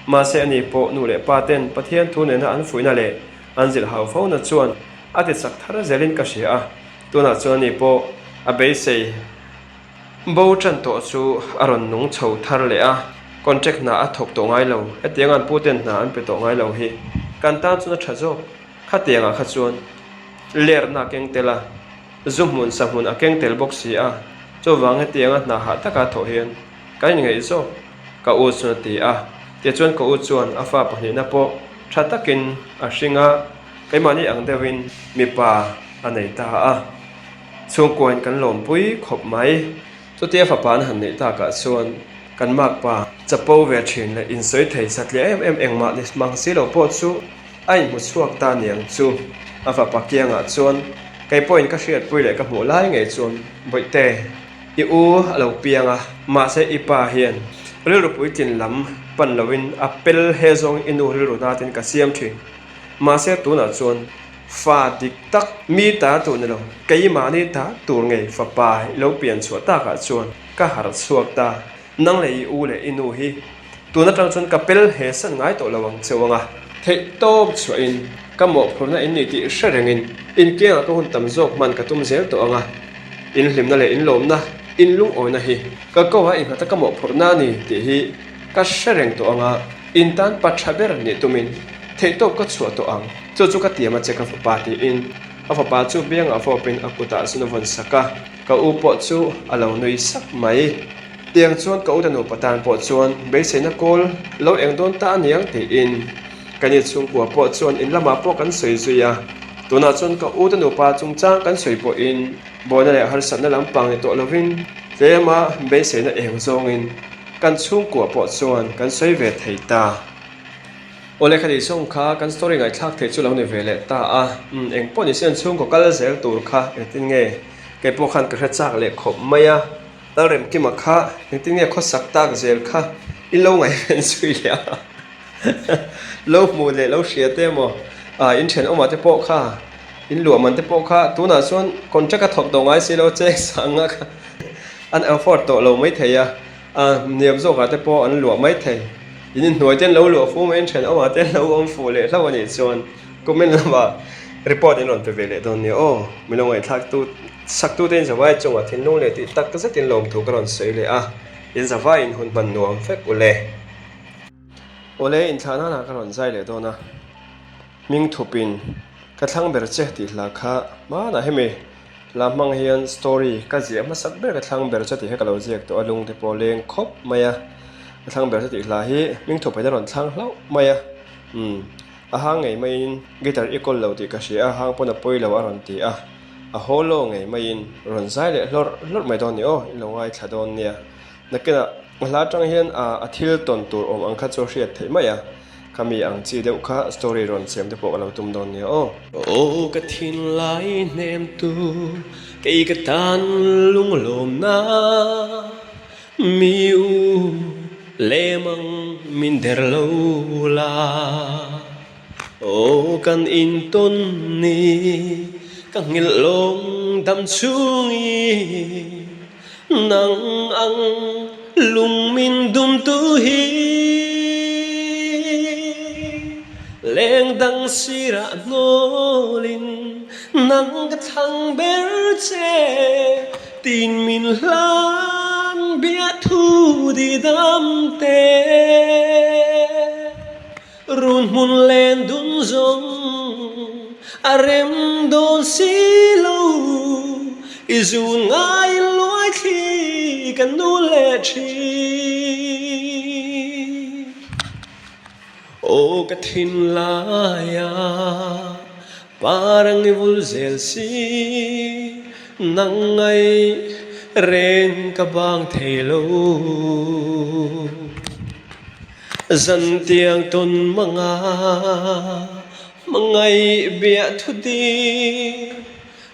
Mahse ani pawh nu leh pa ten Pathian thu nena an fuihna leh an zilh hau fona chuan a ti chak thar zelin ka hria a. Tunah chuan ani pawh a beisei bo tan tawh chu a rawn nung chho thar leh a, contract hna a thawk tawh ngai lo, hetiang an puten hna an pe tawh ngai lo hi kan tan chuan a tha zawk. Khatiangah kha chuan lerhna a keng tel a, zu hmun sa hmun a keng tel bawk si a, chuvang hetianga hna hah taka thawh hian kan inngaih zawk ka u chuan a ti a, tichuan ka u chuan a fa pahnihna pawh tha takin a hring a. Keimahni ang deuhin mipa a nei ta a, chhungkuain kan lawmpui khawp mai. Chutia fapa an han neih takah chuan kan makpa chapo ve thin leh insawi thei satliah em em engmah ni mang si lo pawh chu a inhmu chhuak ta niang chu. A fapa kiangah chuan kei pawhin ka hriatpui leh ka hmuh lai ngei chuan Bawihte, i u a lo piang a, mahse i pa hian rilru puitlin lam pan loin a pel he zawng i nu rilru natin ka siam thin. Mahse tunah chuan fa dik tak mi ta tur ni lo, keimahni ta tur ngei fapa i lo pian chhuah takah chuan ka harh chhuak ta. Nang leh i u leh i nu hi tun atang chuan ka pel he san ngai tawh lo ang cheu anga. Theih tawp chhuahin ka mawhphurhna in ni tih hre rengin inkiangah ka hun tam zawk hman ka tum zel tawh anga. In hlimna leh in lawmna, in lungawina hi ka koha innghat a ka mawhphurhna a ni tih hi ka hre reng tawh anga. In tan pa tha ber nih tumin theihtawp ka chhuah tawh ang, chu chu ka tiam a che ka fapa tiin a fapa chu biangah fawpin a kutah chuan a vawn sak a, ka u pawh chu a lo nui sak mai. Tiang chuan ka u te nupa tan pawh chuan beiseina kawl lo eng dawn ta aniang tiin ka ni chhungkua pawh chuan in lamah pawh kan sawi zui a, tunah chuan ka u te nupa chungchang kan sawi pawhin buaina leh harsatna lampang ni tawh lovin tlema beiseina eng zawngin Kan chhungkua pawh chuan kan sawi ve thei ta. Awle kha tih sawng kha kan story ngaihthlak theih chu lo ni ve leh ta a. Umm eng pawh ni se an chhungkaw kal zel tur kha engtin nge kei pawh khan ka hre chak leh khawp mai a. Lalremkima kha engtin nge khawsak tak zel kha i lo ngaihven zui leh a. Lo hmuh leh lo hria te emaw ah in thenawmah te pawh kha in luah man te pawh kha tunah chuan contract a thawk tawh ngai si lo cheng sanga kha an afford tawh lo mai thei a. A hniam zawkah te pawh an luah mai thei. In inhnuai te an lo luah fu mai in thenawmah te an lo awm fuh leh hlauh a nih chuan comment lamah report in rawn pe ve leh dawn nia aw. Min lo ngaihthlak tu sak tu te in zavai chungah thinlung leh tih tak zet in lawmthu ka rawn sawi leh a, in zavai in hun hman nuam vek u le. Awle inthlah nana ka rawn zai leh dawn a, hming thup in ka thlang ber che tih hla kha hmanah hemi Hla hmang hian story ka ziah hmasak ber ka thlang ber chu tih hi ka lo ziak tawh a, lung te pawh a leng khawp mai a, ka thlang ber chu tih hla hi hming thup in a rawn thlang hlauh mai a, umm a hang ngei maiin guitar i kawl lo tih ka hria a, hang pawn a pawi lo a rawn ti a, a haw law ngei maiin rawn zai leh hlawrh hlawrh mai dawn ni aw, i lo ngaithla dawn nia. Nakinah hla atang hian a thil tawn tur awm ang kha chu a hriat theih mai a. Khami ang chi deuh kha story rawn siam te pawh ka lo tum dawn nia aw. Aw ka thinlai hnem tu kei ka tan lunglawmna mi u lem ang min der lo la. Aw kan intawn ni ka nghilh lawng dam chhungi. Nang ang lung min dum tu hi leng dang sirah hnawlin Nang ka thlang ber che tin min hlan biahthu didam te. Run hmun len dun zawng a rem dawn si lo, i zun ngai luai thli ka nu leh thin. Aw ka thinlaia parang i vul zel si, nang ngaih reng ka bang thei lo. Zantiang tawn manga hmangaih biah thu ding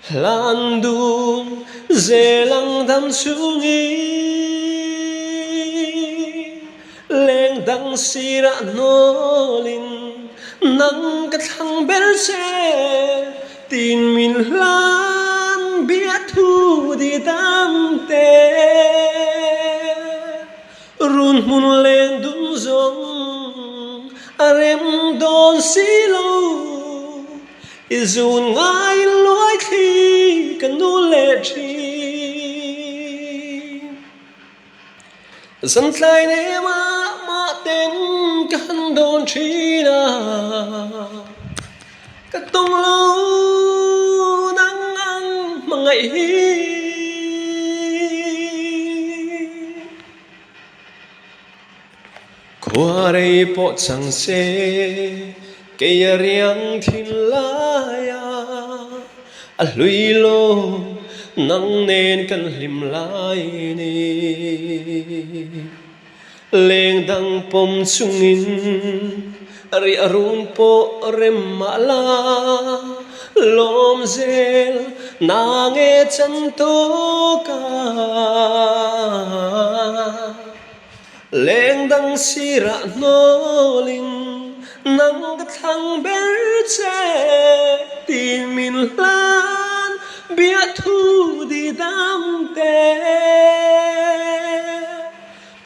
hlan dun zel ang dam chungin leng dang sirah hnawlin nang ka thlang ber che tin min hlan biah thu di dam te. Run hmun leng dun zawng a rem dawn si lo, i zun ngai luai thli ka nu leh thin. Zantlai nema mah ten ka han dawn thin a, ka tawng lo nang ang hmangaih hi. Khua rei pawh chang se kei a riang thin lai a, a hlui lo nang nen kan hlim lai ni. Leng dang pawm chungin riah run pawh rem mah la, lawm zel na nge chan tawk a. Leng dang sirah hnawlin nang ka thlang ber che tin min hlan biahthu didam te.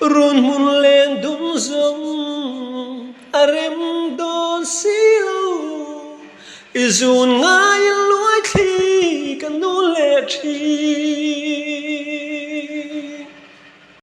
Run hmun leng dum zawng a rem dawn si lo, i zun ngai.